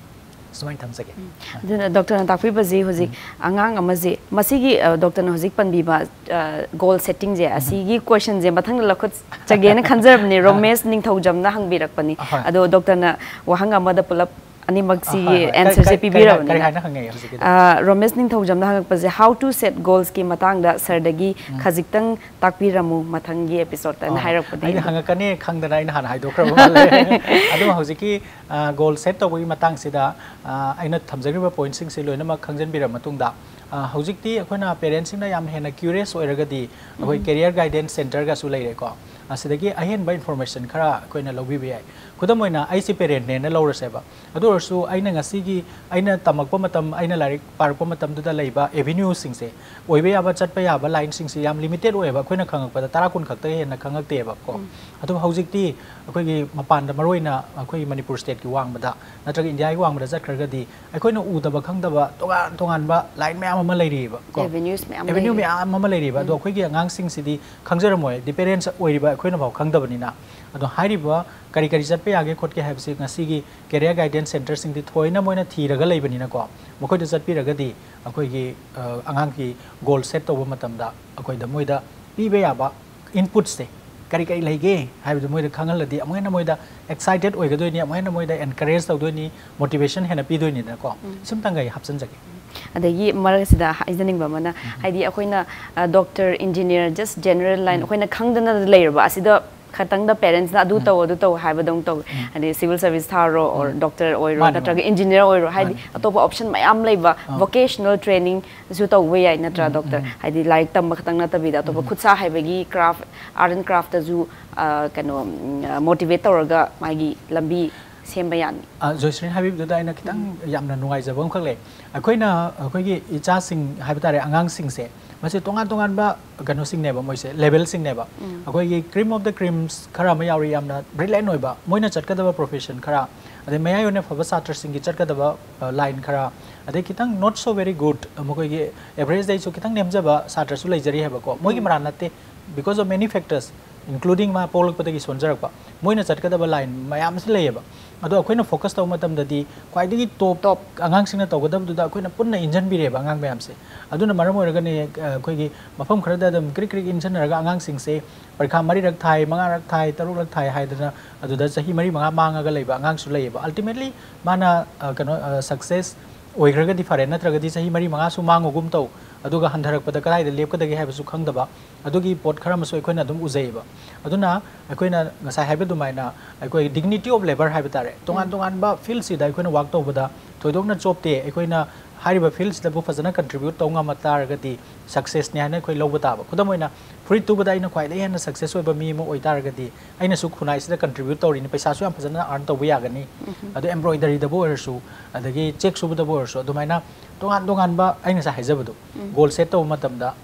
ꯁꯨꯃꯥꯏꯅ ꯊꯝꯖꯒꯦ꯫ ꯑꯗꯨꯅ doctor ꯅ ꯇꯥꯛꯄꯤꯕꯁꯤ ꯍꯧꯖꯤꯛ ꯑꯉꯥꯡ ꯑꯃꯁꯤ, ꯃꯁꯤꯒꯤ ꯑ, doctor ꯅ ꯍꯧꯖꯤꯛ ꯄꯟꯕꯤꯕ goal setting ꯁꯦ, ꯑꯁꯤꯒꯤ question ꯁꯦ ꯃꯊꯪꯗ ꯂꯧꯈꯠꯆꯒꯦꯅ ꯈꯟꯖꯔꯕꯅꯤ꯫ ꯔꯣꯃꯦꯁ ꯅꯤꯡꯊꯧꯖꯝꯅ ꯍꯪꯕꯤꯔꯛꯄꯅꯤ꯫ ꯑꯍꯣꯏ꯫ ꯑꯗꯣ doctor ꯅ ꯋꯥꯍꯪ ꯑꯃꯗ ꯄꯨꯂꯞ ꯑꯅꯤꯃꯛꯁꯤꯒꯤ ꯑꯍꯣꯏ, ꯍꯣꯏ꯫ answer ꯁꯦ ꯀꯔꯤ- ꯀꯔꯤ- ꯄꯤꯕꯤꯔꯕꯅꯤꯅ꯫ ꯀꯔꯤ ꯍꯥꯏꯅ ꯍꯪꯉꯛꯑꯦ ꯍꯧꯖꯤꯛꯀꯤꯗꯣ? ꯑ, ꯔꯣꯃꯦꯁ ꯅꯤꯡꯊꯧꯖꯝꯅ ꯍꯪꯉꯛꯄꯁꯦ, how to set goals ꯀꯤ ꯃꯇꯥꯡꯗ sir ꯗꯒꯤ ꯈꯖꯤꯛꯇꯪ ꯇꯥꯛꯄꯤꯔꯝꯃꯨ ꯃꯊꯪꯒꯤ episode ꯇ ꯑꯥ, ꯍꯥꯏꯔꯛꯄꯗꯤ꯫ ꯑꯩꯗꯤ ꯍꯪꯉꯛꯀꯅꯤ ꯈꯪꯗꯅ ꯑꯩꯅ ꯍꯥꯟꯅ ꯍꯥꯏꯗꯣꯛꯈ꯭ꯔꯕ ꯃꯥꯜꯂꯦ꯫ ꯑꯗꯨꯝ ꯍꯧꯖꯤꯛꯀꯤ goal set ꯇꯧꯕꯒꯤ ꯃꯇꯥꯡꯁꯤꯗ ꯑꯩꯅ ꯊꯝꯖꯈ꯭ꯔꯤꯕ point ꯁꯤꯡꯁꯤ ꯂꯣꯏꯅꯃꯛ ꯈꯪꯖꯤꯟꯕꯤꯔꯕ ꯃꯇꯨꯡꯗ, ꯍꯧꯖꯤꯛꯇꯤ ꯑꯩꯈꯣꯏꯅ parents ꯁꯤꯡꯅ ꯌꯥꯝ ꯍꯦꯟꯅ curious ꯑꯣꯏꯔꯒꯗꯤ ꯑꯩꯈꯣꯏ career guidance center ꯒꯁꯨ ꯂꯩꯔꯦꯀꯣ꯫ ꯑꯁꯤꯗꯒꯤ ꯑꯍꯦꯟꯕ information ꯈꯔ ꯑꯩꯈꯣꯏꯅ ꯂꯧꯕꯤꯕ ꯌꯥꯏ꯫ ꯈꯨꯗꯝ ꯑꯣꯏꯅ ꯑꯩꯁꯤ parent ꯅꯦꯅ ꯂꯧꯔꯁꯦꯕ꯫ ꯑꯗꯨ ꯑꯣꯏꯔꯁꯨ ꯑꯩꯅ ꯉꯁꯤꯒꯤ ꯑꯩꯅ ꯇꯝꯃꯛꯄ ꯃꯇꯝ, ꯑꯩꯅ ꯂꯥꯏꯔꯤꯛ ꯄꯥꯔꯛꯄ ꯃꯇꯝꯗꯨꯗ ꯂꯩꯕ avenue ꯁꯤꯡꯁꯦ, ꯑꯣꯏꯕ ꯌꯥꯕ, ꯆꯠꯄ ꯌꯥꯕ line ꯁꯤꯡꯁꯦ ꯌꯥꯝ limited ꯑꯣꯏꯌꯦꯕ꯫ ꯑꯩꯈꯣꯏꯅ ꯈꯪꯉꯛꯄꯗ ꯇꯔꯥ ꯀꯨꯟ ꯈꯛꯇ ꯍꯦꯟꯅ ꯈꯪꯉꯛꯇꯦꯕ ꯀꯣ꯫ ꯑꯗꯨꯕꯨ ꯍꯧꯖꯤꯛꯇꯤ ꯑꯩꯈꯣꯏꯒꯤ ꯃꯄꯥꯟꯗ, ꯃꯔꯨꯑꯣꯏꯅ ꯑꯩꯈꯣꯏꯒꯤ ꯃꯅꯤꯄꯨꯔ state ꯀꯤ ꯋꯥꯡꯃꯗ ꯅꯠꯇ꯭ꯔꯒ ꯏꯟꯗꯤꯌꯥꯒꯤ ꯋꯥꯡꯃꯗ ꯆꯠꯈ꯭ꯔꯒꯗꯤ ꯑꯩꯈꯣꯏꯅ ꯎꯗꯕ ꯈꯪꯗꯕ ꯇꯣꯉꯥꯟ ꯇꯣꯉꯥꯟꯕ line ꯃꯌꯥꯝ ꯑꯃ ꯂꯩꯔꯤꯑꯕ ꯀꯣ꯫ Avenues ꯃꯌꯥꯝ Avenue ꯂꯩꯔꯤ꯫ ꯃꯌꯥꯝ ꯑꯃ ꯂꯩꯔꯤꯕ꯫ ꯑꯗꯣ ꯑꯩꯈꯣꯏꯒꯤ ꯑꯉꯥꯡꯁꯤꯡꯁꯤꯗꯤ ꯈꯪꯖꯔꯝꯃꯣꯏ, parents ꯑꯣꯏꯔꯤꯕ ꯑꯩꯈꯣꯏꯅ ꯐꯥꯎ ꯈꯪꯗꯕꯅꯤꯅ꯫ ꯑꯗꯣ ꯍꯥꯏꯔꯤꯕ ꯀꯔꯤ ꯀꯔꯤ ꯆꯠꯄ ꯌꯥꯒꯦ ꯈꯣꯠꯀꯦ ꯍꯥꯏꯕꯁꯤ ꯉꯁꯤꯒꯤ career guidance center ꯁꯤꯡꯗꯤ ꯊꯣꯏꯅ ꯃꯣꯏꯅ ꯊꯤꯔꯒ ꯂꯩꯕꯅꯤꯅꯀꯣ, ꯃꯈꯣꯏꯗ ꯆꯠꯄꯤꯔꯒꯗꯤ ꯑꯩꯈꯣꯏꯒꯤ, ꯑ, ꯑꯉꯥꯡꯒꯤ goal set ꯇꯧꯕ ꯃꯇꯝꯗ ꯑꯩꯈꯣꯏꯗ, ꯃꯣꯏꯗ ꯄꯤꯕ ꯌꯥꯕ input ꯁꯦ ꯀꯔꯤ ꯀꯔꯤ ꯂꯩꯒꯦ ꯍꯥꯏꯕꯗꯨ ꯃꯣꯏꯗ ꯈꯪꯍꯜꯂꯗꯤ ꯑꯃꯨꯛ ꯍꯦꯟꯅ ꯃꯣꯏꯗ excited ꯑꯣꯏꯒꯗꯣꯏꯅꯤ, ꯑꯃꯨꯛ ꯍꯦꯟꯅ ꯃꯣꯏꯗ encourage ꯇꯧꯗꯣꯏꯅꯤ, motivation ꯍꯦꯟꯅ ꯄꯤꯗꯣꯏꯅꯤꯗꯅꯀꯣ꯫ ꯁꯤꯝꯇꯪꯒ ꯑꯩ ꯍꯥꯞꯆꯤꯟꯖꯒꯦ꯫ ꯑꯗꯒꯤ ꯃꯔꯛꯁꯤꯗ ꯍꯥꯏꯖꯅꯤꯡꯕ ꯑꯃꯅ, ꯍꯥꯏꯗꯤ ꯑꯩꯈꯣꯏꯅ, ꯑ, doctor, engineer, just general line ꯑꯩꯈꯣꯏꯅ ꯈꯪꯗꯅ ꯂꯩꯔꯕ ꯑꯁꯤꯗ ꯈꯇꯪꯗ parents ꯅ ꯑꯗꯨ ꯇꯧ, ꯑꯗꯨ ꯇꯧ ꯍꯥꯏꯕꯗꯧ ꯇꯧ꯫ ꯍꯥꯏꯗꯤ civil service ꯊꯥꯔꯣ, or doctor ꯑꯣꯏꯔꯣ, ꯃꯥꯅꯦ, ꯅꯠꯇ꯭ꯔꯒ ꯃꯥꯅꯦ꯫ Engineer ꯑꯣꯏꯔꯣ, ꯍꯥꯏꯗꯤ ꯃꯥꯅꯦ꯫ ꯑꯇꯣꯞꯄ option ꯃꯌꯥꯝ ꯂꯩꯕ, vocational training ꯁꯨ ꯇꯧꯕ ꯌꯥꯏ ꯅꯠꯇ꯭ꯔꯥ, doctor? ꯍꯥꯏꯗꯤ ꯂꯥꯏꯔꯤꯛ ꯇꯝꯕ ꯈꯛꯇꯪ ꯅꯠꯇꯕꯤꯗ ꯑꯇꯣꯞꯄ ꯈꯨꯠ ꯁꯥ ꯍꯩꯕꯒꯤ craft, art and craft ꯇꯁꯨ, ꯑ, ꯀꯩꯅꯣ, ꯎꯝ, motivate ꯇꯧꯔꯒ ꯃꯥꯒꯤ ꯂꯝꯕꯤ ꯁꯦꯝꯕ ꯌꯥꯅꯤ꯫ ꯑ, ꯖꯣꯏꯁ꯭ꯔꯤꯅ ꯍꯥꯏꯕꯤꯕꯗꯨꯗ ꯑꯩꯅ ꯈꯤꯇꯪ ꯌꯥꯝꯅ ꯅꯨꯡꯉꯥꯏꯖꯕ ꯑꯃꯈꯛ ꯂꯩ꯫ ꯑꯩꯈꯣꯏꯅ, ꯑꯩꯈꯣꯏꯒꯤ ꯏꯆꯥꯁꯤꯡ ꯍꯥꯏꯕ ꯇꯥꯔꯦ, ꯑꯉꯥꯡꯁꯤꯡꯁꯦ, ꯃꯁꯤ ꯇꯣꯉꯥꯟ ꯇꯣꯉꯥꯟꯕ ꯀꯩꯅꯣꯁꯤꯡꯅꯦꯕ, ꯃꯣꯏꯁꯦ level ꯁꯤꯡꯅꯦꯕ꯫ ꯑꯩꯈꯣꯏꯒꯤ cream of the creams ꯈꯔ ꯑꯃ ꯌꯥꯎꯔꯤ, ꯌꯥꯝꯅ brilliant ꯑꯣꯏꯕ, ꯃꯣꯏꯅ ꯆꯠꯀꯗꯕ profession ꯈꯔ, ꯑꯗꯩ ꯃꯌꯥꯏ ꯑꯣꯏꯅ ꯐꯕ ꯁꯥꯇ꯭ꯔꯁꯤꯡꯒꯤ ꯆꯠꯀꯗꯕ ꯂꯥꯏꯟ ꯈꯔ, ꯑꯗꯩ ꯈꯤꯇꯪ not so very good, ꯃꯈꯣꯏꯒꯤ ꯑꯦꯚꯔꯦꯖꯇꯩꯁꯨ ꯈꯤꯇꯪ ꯅꯦꯝꯖꯕ ꯁꯥꯇ꯭ꯔꯁꯨ ꯂꯩꯖꯔꯤ ꯍꯥꯏꯕꯀꯣ꯫ ꯃꯣꯏꯒꯤ ꯃꯔꯥꯟ ꯅꯠꯇꯦ, because of many factors, including ꯃꯥ ꯄꯣꯛꯂꯛꯄꯗꯒꯤ ꯁꯣꯟꯖꯔꯛꯄ, ꯃꯣꯏꯅ ꯆꯠꯀꯗꯕ ꯂꯥꯏꯟ ꯃꯌꯥꯝꯁꯤ ꯂꯩꯌꯦꯕ꯫ ꯑꯗꯣ ꯑꯩꯈꯣꯏꯅ ꯐꯣꯀꯁ ꯇꯧꯕ ꯃꯇꯝꯗꯗꯤ ꯈ꯭ꯋꯥꯏꯗꯒꯤ ꯇꯣꯞ ꯑꯉꯥꯡꯁꯤꯡꯅ ꯇꯧꯒꯗꯕꯗꯨꯗ ꯑꯩꯈꯣꯏꯅ ꯄꯨꯟꯅ ꯏꯟꯖꯟꯕꯤꯔꯦꯕ ꯑꯉꯥꯡ ꯃꯌꯥꯝꯁꯦ꯫ ꯑꯗꯨꯅ ꯃꯔꯝ ꯑꯣꯏꯔꯒꯅꯦ, ꯑ, ꯑꯩꯈꯣꯏꯒꯤ ꯃꯐꯝ ꯈꯔꯗ ꯑꯗꯨꯝ ꯀ꯭ꯔꯤꯛ ꯀ꯭ꯔꯤꯛ ꯏꯟꯁꯤꯟꯅꯔꯒ ꯑꯉꯥꯡꯁꯤꯡꯁꯦ ꯄꯔꯤꯈꯥ ꯃꯔꯤꯔꯛ ꯊꯥꯏ, ꯃꯉꯥꯔꯛ ꯊꯥꯏ, ꯇꯔꯨꯛꯂꯛ ꯊꯥꯏ ꯍꯥꯏꯗꯅ ꯑꯗꯨꯗ ꯆꯍꯤ ꯃꯔꯤ ꯃꯉꯥ ꯃꯥꯡꯉꯒ ꯂꯩꯕ ꯑꯉꯥꯡꯁꯨ ꯂꯩꯌꯦꯕ꯫ Ultimately ꯃꯥꯅ, ꯑ, ꯀꯩꯅꯣ, ꯑ, ꯁꯛꯁꯦꯁ ꯑꯣꯏꯈ꯭ꯔꯒꯗꯤ ꯐꯔꯦ, ꯅꯠꯇ꯭ꯔꯒꯗꯤ ꯆꯍꯤ ꯃꯔꯤ ꯃꯉꯥꯁꯨ ꯃꯥꯡꯉꯨꯒꯨꯝ ꯇꯧ, ꯑꯗꯨꯒ ꯍꯟꯊꯔꯛꯄꯗ ꯀꯗꯥꯏꯗ ꯂꯦꯞꯀꯗꯒꯦ ꯍꯥꯏꯕꯁꯨ ꯈꯪꯗꯕ, ꯑꯗꯨꯒꯤ ꯄꯣꯠ ꯈꯔ ꯑꯃꯁꯨ ꯑꯩꯈꯣꯏꯅ ꯑꯗꯨꯝ ꯎꯖꯩꯌꯦꯕ꯫ ꯑꯗꯨꯅ ꯑꯩꯈꯣꯏꯅ ꯉꯁꯥꯏ ꯍꯥꯏꯕ ꯑꯗꯨꯃꯥꯏꯅ ꯑꯩꯈꯣꯏ dignity of labour ꯍꯥꯏꯕ ꯇꯥꯔꯦ, ꯇꯣꯉꯥꯟ ꯇꯣꯉꯥꯟꯕ ꯐꯤꯜꯁꯤꯗ ꯑꯩꯈꯣꯏꯅ ꯋꯥꯛ ꯇꯧꯕꯗ ꯊꯣꯏꯗꯣꯛꯅ ꯆꯣꯞꯇꯦ꯫ ꯑꯩꯈꯣꯏꯅ ꯍꯥꯏꯔꯤꯕ ꯐꯤꯜꯁꯤꯗꯕꯨ ꯐꯖꯅ ꯀꯟꯇ꯭ꯔꯤꯕ꯭ꯌꯨꯠ ꯇꯧ ꯉꯝꯃ ꯇꯥꯔꯒꯗꯤ ꯁꯛꯁꯦꯁꯅꯤ ꯍꯥꯏꯅ ꯑꯩꯈꯣꯏ ꯂꯧꯕ ꯇꯥꯕ꯫ ꯈꯨꯗꯝ ꯑꯣꯏꯅ, ꯐꯨꯔꯤꯠ ꯇꯨꯕꯗ ꯑꯩꯅ ꯈ꯭ꯋꯥꯏꯗꯒꯤ ꯍꯦꯟꯅ ꯁꯛꯁꯦꯁ ꯑꯣꯏꯕ ꯃꯤ ꯑꯃ ꯑꯣꯏꯇꯥꯔꯒꯗꯤ ꯑꯩꯅꯁꯨ ꯈꯨꯟꯅꯥꯏꯁꯤꯗ ꯀꯟꯇ꯭ꯔꯤꯕ꯭ꯌꯨꯠ ꯇꯧꯔꯤꯅꯤ, ꯄꯩꯁꯥꯁꯨ ꯌꯥꯝ ꯐꯖꯅ ꯑꯥꯔꯟ ꯇꯧꯕ ꯌꯥꯒꯅꯤ꯫ ꯑꯗꯣ ꯑꯦꯝꯕ꯭ꯔꯣꯏꯗꯔꯤꯗꯕꯨ ꯑꯣꯏꯔꯁꯨ, ꯑꯗꯒꯤ ꯆꯦꯛ ꯁꯨꯕꯗꯕꯨ ꯑꯣꯏꯔꯁꯨ, ꯑꯗꯨꯃꯥꯏꯅ ꯇꯣꯉꯥꯟ ꯇꯣꯉꯥꯟꯕ, ꯑꯩ ꯉꯁꯥꯏ ꯍꯥꯏꯖꯕꯗꯣ, ꯒꯣꯜ ꯁꯦꯠ ꯇꯧꯕ ꯃꯇꯝꯗ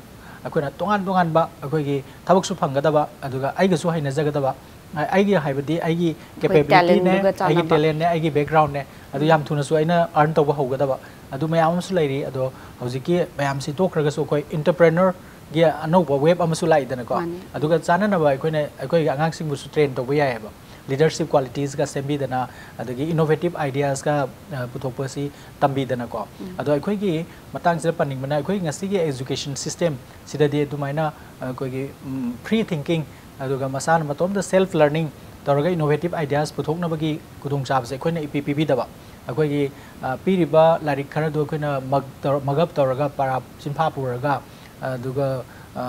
ꯑꯩꯈꯣꯏꯅ ꯇꯣꯉꯥꯟ ꯇꯣꯉꯥꯟꯕ ꯑꯩꯈꯣꯏꯒꯤ ꯊꯕꯛꯁꯨ ꯐꯪꯒꯗꯕ, ꯑꯗꯨꯒ ꯑꯩꯒꯁꯨ ꯍꯩꯅꯖꯒꯗꯕ, ꯑꯩꯒꯤ ꯍꯥꯏꯕꯗꯤ ꯑꯩꯒꯤ ꯀꯦꯄꯦꯕꯤꯂꯤꯇꯤꯅꯦ, talentꯗꯨꯒ ꯑꯩꯒꯤ ꯆꯥꯟꯅꯕ꯫ ꯇꯦꯂꯦꯟꯅꯦ, ꯑꯩꯒꯤ ꯕꯦꯛꯒ꯭ꯔꯥꯎꯟꯅꯦ, ꯑꯗꯨ ꯌꯥꯝ ꯊꯨꯅꯁꯨ ꯑꯩꯅ ꯑꯥꯔꯟ ꯇꯧꯕ ꯍꯧꯒꯗꯕ, ꯑꯗꯨ ꯃꯌꯥꯝ ꯑꯃꯁꯨ ꯂꯩꯔꯤ꯫ ꯑꯗꯣ ꯍꯧꯖꯤꯛꯀꯤ ꯃꯌꯥꯝꯁꯤ ꯇꯣꯛꯈ꯭ꯔꯒꯁꯨ ꯑꯩꯈꯣꯏ ꯏꯟꯇꯔꯄ꯭ꯔꯦꯅꯔꯒꯤ ꯑꯅꯧꯕ ꯋꯦꯕ ꯑꯃꯁꯨ ꯂꯥꯛꯏꯗꯅꯀꯣ꯫ ꯃꯥꯅꯤ꯫ ꯑꯗꯨꯒ ꯆꯥꯟꯅꯅꯕ ꯑꯩꯈꯣꯏꯅ ꯑꯩꯈꯣꯏꯒꯤ ꯑꯉꯥꯡꯁꯤꯡꯕꯨꯁꯨ ꯇ꯭ꯔꯦꯟ ꯇꯧꯕ ꯌꯥꯏꯑꯕ꯫ ꯂꯤꯗꯔꯁꯤꯞ ꯀ꯭ꯋꯥꯂꯤꯇꯤꯁꯀ ꯁꯦꯝꯕꯤꯗꯅ, ꯑꯗꯒꯤ ꯏꯅꯣꯚꯦꯇꯤꯞ ꯑꯥꯏꯗꯤꯌꯥꯁꯀ, ꯑ, ꯄꯨꯊꯣꯛꯄꯁꯤ ꯇꯝꯕꯤꯗꯅꯀꯣ꯫ ꯑꯗꯣ ꯑꯩꯈꯣꯏꯒꯤ ꯃꯇꯥꯡꯁꯤꯗ ꯄꯟꯅꯤꯡꯕꯅ, ꯑꯩꯈꯣꯏꯒꯤ ꯉꯁꯤꯒꯤ ꯑꯦꯖꯨꯀꯦꯁꯟ ꯁꯤꯁꯇꯦꯝ ꯁꯤꯗꯗꯤ ꯑꯗꯨꯃꯥꯏꯅ ꯑꯩꯈꯣꯏꯒꯤ, ꯎꯝ, free thinking, ꯑꯗꯨꯒ ꯃꯁꯥꯅ ꯃꯇꯣꯝꯇ ꯁꯦꯜꯐ ꯂꯔꯅꯤꯡ ꯇꯧꯔꯒ ꯏꯅꯣꯚꯦꯇꯤꯞ ꯑꯥꯏꯗꯤꯌꯥꯁ ꯄꯨꯊꯣꯛꯅꯕꯒꯤ ꯈꯨꯗꯣꯡꯆꯥꯕꯁꯦ ꯑꯩꯈꯣꯏꯅ ꯏꯄꯤ ꯄꯤꯕꯤꯗꯕ꯫ ꯑꯩꯈꯣꯏꯒꯤ, ꯑ, ꯄꯤꯔꯤꯕ ꯂꯥꯏꯔꯤꯛ ꯈꯔꯗꯨ ꯑꯩꯈꯣꯏꯅ ꯃꯛ ꯇꯧꯔ-, ꯃꯛꯑꯞ ꯇꯧꯔꯒ, ꯄꯔꯥ ꯆꯤꯟꯐꯥ ꯄꯨꯔꯒ, ꯑꯗꯨꯒ, ꯑ,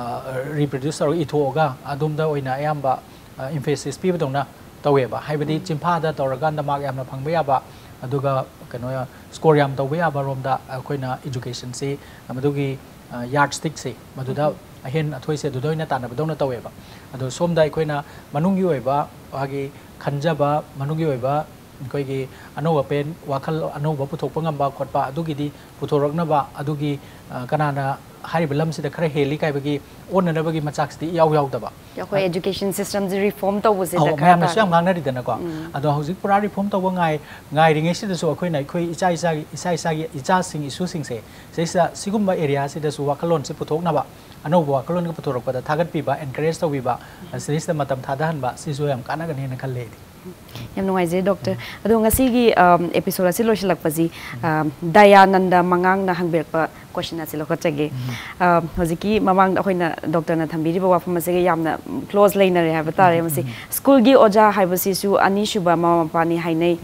ꯔꯤꯄ꯭ꯔꯗ꯭ꯌꯨꯁ ꯇꯧꯔꯒ ꯏꯊꯣꯛꯑꯒ ꯑꯗꯣꯝꯗ ꯑꯣꯏꯅ ꯑꯌꯥꯝꯕ, ꯑ, ꯏꯝꯐꯦꯁꯤꯁ ꯄꯤꯕꯗꯧꯅ ꯇꯧꯋꯦꯕ꯫ ꯍꯥꯏꯕꯗꯤ ꯆꯤꯟꯐꯥꯗ ꯇꯧꯔꯀꯥꯟꯗ ꯃꯥꯔꯛ ꯌꯥꯝꯅ ꯐꯪꯕ ꯌꯥꯕ, ꯑꯗꯨꯒ ꯀꯩꯅꯣ, ꯁ꯭ꯀꯣꯔ ꯌꯥꯝ ꯇꯧꯕ ꯌꯥꯕ ꯔꯣꯝꯗ ꯑꯩꯈꯣꯏꯅ ꯏꯖꯨꯀꯦꯁꯟꯁꯤ, ꯃꯗꯨꯒꯤ, ꯑ, ꯌꯥꯔꯠ ꯁ꯭ꯇꯤꯛꯁꯤ ꯃꯗꯨꯗ ꯑꯍꯦꯟ ꯑꯊꯣꯏꯁꯦ ꯑꯗꯨꯗ ꯑꯣꯏꯅ ꯇꯥꯟꯅꯕꯗꯧꯅ ꯇꯧꯋꯦꯕ꯫ ꯑꯗꯣ ꯁꯣꯝꯗ ꯑꯩꯈꯣꯏꯅ ꯃꯅꯨꯡꯒꯤ ꯑꯣꯏꯕ ꯃꯥꯒꯤ ꯈꯟꯖꯕ, ꯃꯅꯨꯡꯒꯤ ꯑꯣꯏꯕ ꯑꯩꯈꯣꯏꯒꯤ ꯑꯅꯧꯕ ꯄꯦꯟ ꯋꯥꯈꯜ ꯑꯅꯧꯕ ꯄꯨꯊꯣꯛꯄ ꯉꯝꯕ ꯈꯣꯠꯄ ꯑꯗꯨꯒꯤꯗꯤ ꯄꯨꯊꯣꯔꯛꯅꯕ, ꯑꯗꯨꯒꯤ ꯑ, ꯀꯅꯥꯅ ꯍꯥꯏꯔꯤꯕ ꯂꯝꯁꯤꯗ ꯈꯔ ꯍꯦꯜꯂꯤ ꯀꯥꯏꯕꯒꯤ ꯑꯣꯟꯅꯅꯕꯒꯤ ꯃꯆꯥꯛꯁꯤꯗꯤ ꯏꯌꯥꯎ ꯌꯥꯎꯗꯕ꯫ ꯑꯩꯈꯣꯏ education systemꯁꯦ reform ꯇꯧꯕꯁꯦ ꯑꯧ, ꯗꯔꯀꯥꯔ ꯃꯌꯥꯝꯅꯁꯨ ꯇꯥꯏ꯫ ꯌꯥꯝ ꯉꯥꯡꯅꯔꯤꯗꯅꯀꯣ꯫ ꯑꯗꯣ ꯍꯧꯖꯤꯛ ꯄꯨꯔꯥ reform ꯇꯧꯕ ꯉꯥꯏ ꯉꯥꯏꯔꯤꯉꯩꯁꯤꯗꯁꯨ ꯑꯩꯈꯣꯏꯅ ꯑꯩꯈꯣꯏ ꯏꯆꯥ ꯏꯆꯥꯒꯤ ꯏꯆꯥ ꯏꯆꯥꯒꯤ ꯏꯆꯥꯁꯤꯡ ꯏꯁꯨꯁꯤꯡꯁꯦ ꯁꯤꯗꯩꯁꯤꯗ ꯁꯤꯒꯨꯝꯕ areaꯁꯤꯗꯁꯨ ꯋꯥꯈꯜꯂꯣꯟꯁꯦ ꯄꯨꯊꯣꯛꯅꯕ, ꯑꯅꯧꯕ ꯋꯥꯈꯜꯂꯣꯟꯒ ꯄꯨꯊꯣꯔꯛꯄꯗ ꯊꯥꯒꯠꯄꯤꯕ, encourage ꯇꯧꯕꯤꯕ, ꯁꯤꯗꯩꯁꯤꯗ ꯃꯇꯝ ꯊꯥꯗꯍꯟꯕ, ꯁꯤꯁꯨ ꯌꯥꯝ ꯀꯥꯟꯅꯒꯅꯤꯅ ꯈꯜꯂꯦ ꯑꯩꯗꯤ꯫ ꯌꯥꯝ ꯅꯨꯡꯉꯥꯏꯖꯩ ꯗꯣꯛꯇꯔ꯫ ꯑꯗꯣ ꯉꯁꯤꯒꯤ ꯑꯝ, episode ꯑꯁꯤ ꯂꯣꯏꯁꯤꯜꯂꯛꯄꯁꯤ ꯑꯝ, ꯗꯌꯥꯅꯟꯗ ꯃꯉꯥꯡꯅ ꯍꯪꯕꯤꯔꯛꯄ question ꯑꯁꯤ ꯂꯧꯈꯠꯆꯒꯦ꯫ ꯑꯝ, ꯍꯧꯖꯤꯛꯀꯤ ꯃꯃꯥꯡꯗ ꯑꯩꯈꯣꯏꯅ ꯗꯣꯛꯇꯔꯅ ꯊꯝꯕꯤꯔꯤꯕ ꯋꯥꯐꯝ ꯑꯁꯤꯒ ꯌꯥꯝꯅ close ꯂꯩꯅꯔꯦ ꯍꯥꯏꯕ ꯇꯥꯔꯦ꯫ ꯃꯁꯤ ꯁ꯭ꯀꯨꯜꯒꯤ ꯑꯣꯖꯥ ꯍꯥꯏꯕꯁꯤꯁꯨ ꯑꯅꯤꯁꯨꯕ ꯃꯃꯥ ꯃꯄꯥꯅꯤ ꯍꯥꯏꯅꯩ꯫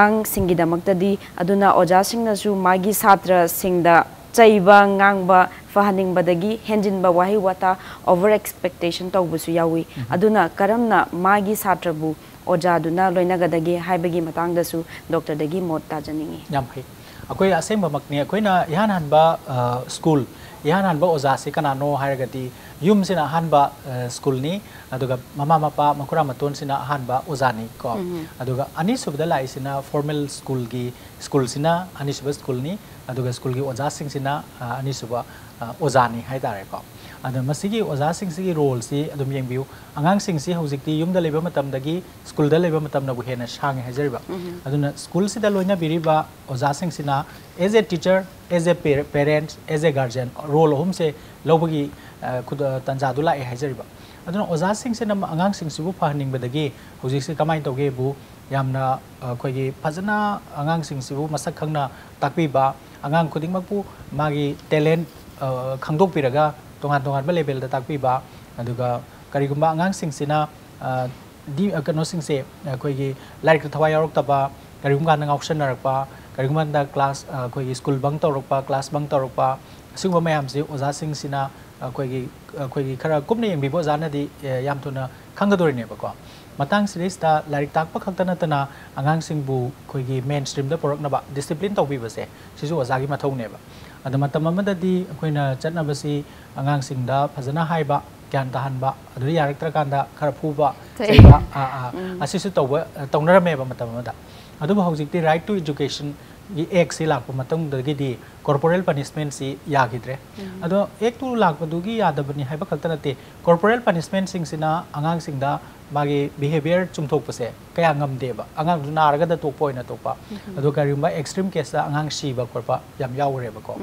ꯑꯉꯥꯡꯁꯤꯡꯒꯤꯗꯃꯛꯇꯗꯤ ꯑꯗꯨꯅ ꯑꯣꯖꯥꯁꯤꯡꯅꯁꯨ ꯃꯥꯒꯤ ꯁꯥꯇ꯭ꯔꯁꯤꯡꯗ ꯆꯩꯕ ꯉꯥꯡꯕ ꯐꯍꯟꯅꯤꯡꯕꯗꯒꯤ ꯍꯦꯟꯖꯤꯟꯕ ꯋꯥꯍꯩ ꯋꯥꯇꯥ over expectation ꯇꯧꯕꯁꯨ ꯌꯥꯎꯏ꯫ ꯑꯗꯨꯅ ꯀꯔꯝꯅ ꯃꯥꯒꯤ ꯁꯥꯇ꯭ꯔꯕꯨ ꯑꯣꯖꯥꯗꯨꯅ ꯂꯣꯏꯅꯒꯗꯒꯦ ꯍꯥꯏꯕꯒꯤ ꯃꯇꯥꯡꯗꯁꯨ ꯗꯣꯛꯇꯔꯗꯒꯤ ꯃꯣꯠ ꯇꯥꯖꯅꯤꯡꯏ꯫ ꯌꯥꯝ ꯐꯩ꯫ ꯑꯩꯈꯣꯏ ꯑꯁꯦꯡꯕꯃꯛꯅꯤ, ꯑꯩꯈꯣꯏꯅ ꯏꯍꯥꯟ ꯍꯥꯟꯕ ꯑ, ꯁ꯭ꯀꯨꯜ, ꯏꯍꯥꯟ ꯍꯥꯟꯕ ꯑꯣꯖꯥꯁꯤ ꯀꯅꯥꯅꯣ ꯍꯥꯏꯔꯒꯗꯤ ꯌꯨꯝꯁꯤꯅ ꯑꯍꯥꯟꯕ ꯑ, ꯁ꯭ꯀꯨꯜꯅꯤ, ꯑꯗꯨꯒ ꯃꯃꯥ ꯃꯄꯥ ꯃꯈꯨꯔꯥ ꯃꯇꯣꯟꯁꯤꯅ ꯑꯍꯥꯟꯕ ꯑꯣꯖꯥꯅꯤ ꯀꯣ꯫ ꯑꯗꯨꯒ ꯑꯅꯤꯁꯨꯕꯗ ꯂꯥꯛꯏꯁꯤꯅ formal ꯁ꯭ꯀꯨꯜꯒꯤ ꯁ꯭ꯀꯨꯜꯁꯤꯅ ꯑꯅꯤꯁꯨꯕ ꯁ꯭ꯀꯨꯜꯅꯤ, ꯑꯗꯨꯒ ꯁ꯭ꯀꯨꯜꯒꯤ ꯑꯣꯖꯥꯁꯤꯡꯁꯤꯅ ꯑ, ꯑꯅꯤꯁꯨꯕ ꯑ, ꯑꯣꯖꯥꯅꯤ ꯍꯥꯏꯇꯥꯔꯦꯀꯣ꯫ ꯑꯗꯣ ꯃꯁꯤꯒꯤ ꯑꯣꯖꯥꯁꯤꯡꯁꯤꯒꯤ roleꯁꯤ ꯑꯗꯨꯝ ꯌꯦꯡꯕꯤꯌꯨ꯫ ꯑꯉꯥꯡꯁꯤꯡꯁꯤ ꯍꯧꯖꯤꯛꯇꯤ ꯌꯨꯝꯗ ꯂꯩꯕ ꯃꯇꯝꯗꯒꯤ ꯁ꯭ꯀꯨꯜꯗ ꯂꯩꯕ ꯃꯇꯝꯅꯕꯨ ꯍꯦꯟꯅ ꯁꯥꯡꯉꯦ ꯍꯥꯏꯖꯔꯤꯕ꯫ ꯑꯗꯨꯅ ꯁ꯭ꯀꯨꯜꯁꯤꯗ ꯂꯣꯏꯅꯕꯤꯔꯤꯕ ꯑꯣꯖꯥꯁꯤꯡꯁꯤꯅ as a teacher, as a parent, as a guardian, role ꯑꯍꯨꯝꯁꯦ ꯂꯧꯕꯒꯤ ꯑ, ꯈꯨꯗ-, ꯇꯥꯟꯖꯥꯗꯨ ꯂꯥꯛꯑꯦ ꯍꯥꯏꯖꯔꯤꯕ꯫ ꯑꯗꯨꯅ ꯑꯣꯖꯥꯁꯤꯡꯁꯤꯅ ꯑꯉꯥꯡꯁꯤꯡꯁꯤꯕꯨ ꯐꯍꯟꯅꯤꯡꯕꯗꯒꯤ ꯍꯧꯖꯤꯛꯁꯤ ꯀꯃꯥꯏꯅ ꯇꯧꯒꯦꯕꯨ, ꯌꯥꯝꯅ ꯑ, ꯑꯩꯈꯣꯏꯒꯤ ꯐꯖꯅ ꯑꯉꯥꯡꯁꯤꯡꯁꯤꯕꯨ ꯃꯁꯛ ꯈꯪꯅ ꯇꯥꯛꯄꯤꯕ, ꯑꯉꯥꯡ ꯈꯨꯗꯤꯡꯃꯛꯄꯨ ꯃꯥꯒꯤ talent ꯑ, ꯈꯪꯗꯣꯛꯄꯤꯔꯒ ꯇꯣꯉꯥꯟ ꯇꯣꯉꯥꯟꯕ levelꯗ ꯇꯥꯛꯄꯤꯕ, ꯑꯗꯨꯒ ꯀꯔꯤꯒꯨꯝꯕ ꯑꯉꯥꯡꯁꯤꯡꯁꯤꯅ ꯑ, ꯗꯤ ꯑ, ꯀꯩꯅꯣꯁꯤꯡꯁꯦ ꯑꯩꯈꯣꯏꯒꯤ ꯂꯥꯏꯔꯤꯛꯇ ꯊꯋꯥꯏ ꯌꯥꯎꯔꯛꯇꯕ, ꯀꯔꯤꯒꯨꯝꯕ ꯀꯥꯟꯗ ꯉꯥꯎꯁꯟꯅꯔꯛꯄ, ꯀꯔꯤꯒꯨꯝꯕ ꯀꯥꯟꯗ class ꯑ, ꯑꯩꯈꯣꯏꯒꯤ school bunk ꯇꯧꯔꯛꯄ, class bunk ꯇꯧꯔꯛꯄ, ꯑꯁꯤꯒꯨꯝꯕ ꯃꯌꯥꯝꯁꯤ ꯑꯣꯖꯥꯁꯤꯡꯁꯤꯅ ꯑꯩꯈꯣꯏꯒꯤ ꯑꯩꯈꯣꯏꯒꯤ ꯈꯔ ꯀꯨꯞꯅ ꯌꯦꯡꯕꯤꯕ ꯑꯣꯖꯥꯅꯗꯤ ꯑ, ꯌꯥꯝ ꯊꯨꯅ ꯈꯪꯒꯗꯣꯔꯤꯅꯦꯕꯀꯣ꯫ ꯃꯇꯥꯡꯁꯤꯗꯩꯁꯤꯗ ꯂꯥꯏꯔꯤꯛ ꯇꯥꯛꯄ ꯈꯛꯇ ꯅꯠꯇꯅ ꯑꯉꯥꯡꯁꯤꯡꯕꯨ ꯑꯩꯈꯣꯏꯒꯤ mainstreamꯗ ꯄꯨꯔꯛꯅꯕ discipline ꯇꯧꯕꯤꯕꯁꯦ ꯁꯤꯁꯨ ꯑꯣꯖꯥꯒꯤ ꯃꯊꯧꯅꯦꯕ꯫ ꯑꯗꯣ ꯃꯇꯝ ꯑꯃꯗꯗꯤ ꯑꯩꯈꯣꯏꯅ ꯆꯠꯅꯕꯁꯤ ꯑꯉꯥꯡꯁꯤꯡꯗ ꯐꯖꯅ ꯍꯥꯏꯕ, ꯒ꯭ꯌꯥꯟ ꯇꯥꯍꯟꯕ, ꯑꯗꯨꯗ ꯌꯥꯔꯛꯇ꯭ꯔꯀꯥꯟꯗ ꯈꯔ ꯐꯨꯕ, ꯆꯩꯕ, ꯑꯥ, ꯑꯥ, ꯑꯁꯤꯁꯨ ꯇꯧꯕ, ꯑ, ꯇꯧꯅꯔꯝꯃꯦꯕ ꯃꯇꯝ ꯑꯃꯗ꯫ ꯑꯗꯨꯕꯨ ꯍꯧꯖꯤꯛꯇꯤ Right to Educationꯒꯤ Actꯁꯤ ꯂꯥꯛꯄ ꯃꯇꯨꯡꯗꯒꯤꯗꯤ corporal punishmentꯁꯤ ꯌꯥꯈꯤꯗ꯭ꯔꯦ꯫ ꯑꯗꯣ Actꯇꯨ ꯂꯥꯛꯄꯗꯨꯒꯤ ꯌꯥꯗꯕꯅꯤ ꯍꯥꯏꯕ ꯈꯛꯇ ꯅꯠꯇꯦ, corporal punishmentꯁꯤꯡꯁꯤꯅ ꯑꯉꯥꯡꯁꯤꯡꯗ ꯃꯥꯒꯤ behaviour ꯆꯨꯝꯊꯣꯛꯄꯁꯦ ꯀꯌꯥ ꯉꯝꯗꯦꯕ, ꯑꯉꯥꯡꯗꯨ ꯅꯥꯔꯒꯗ ꯇꯣꯛꯄ ꯑꯣꯏꯅ ꯇꯣꯛꯄ꯫ ꯑꯗꯣ ꯀꯔꯤꯒꯨꯝꯕ extreme caseꯇ ꯑꯉꯥꯡ ꯁꯤꯕ ꯈꯣꯠꯄ ꯌꯥꯝ ꯌꯥꯎꯈ꯭ꯔꯦꯕꯀꯣ꯫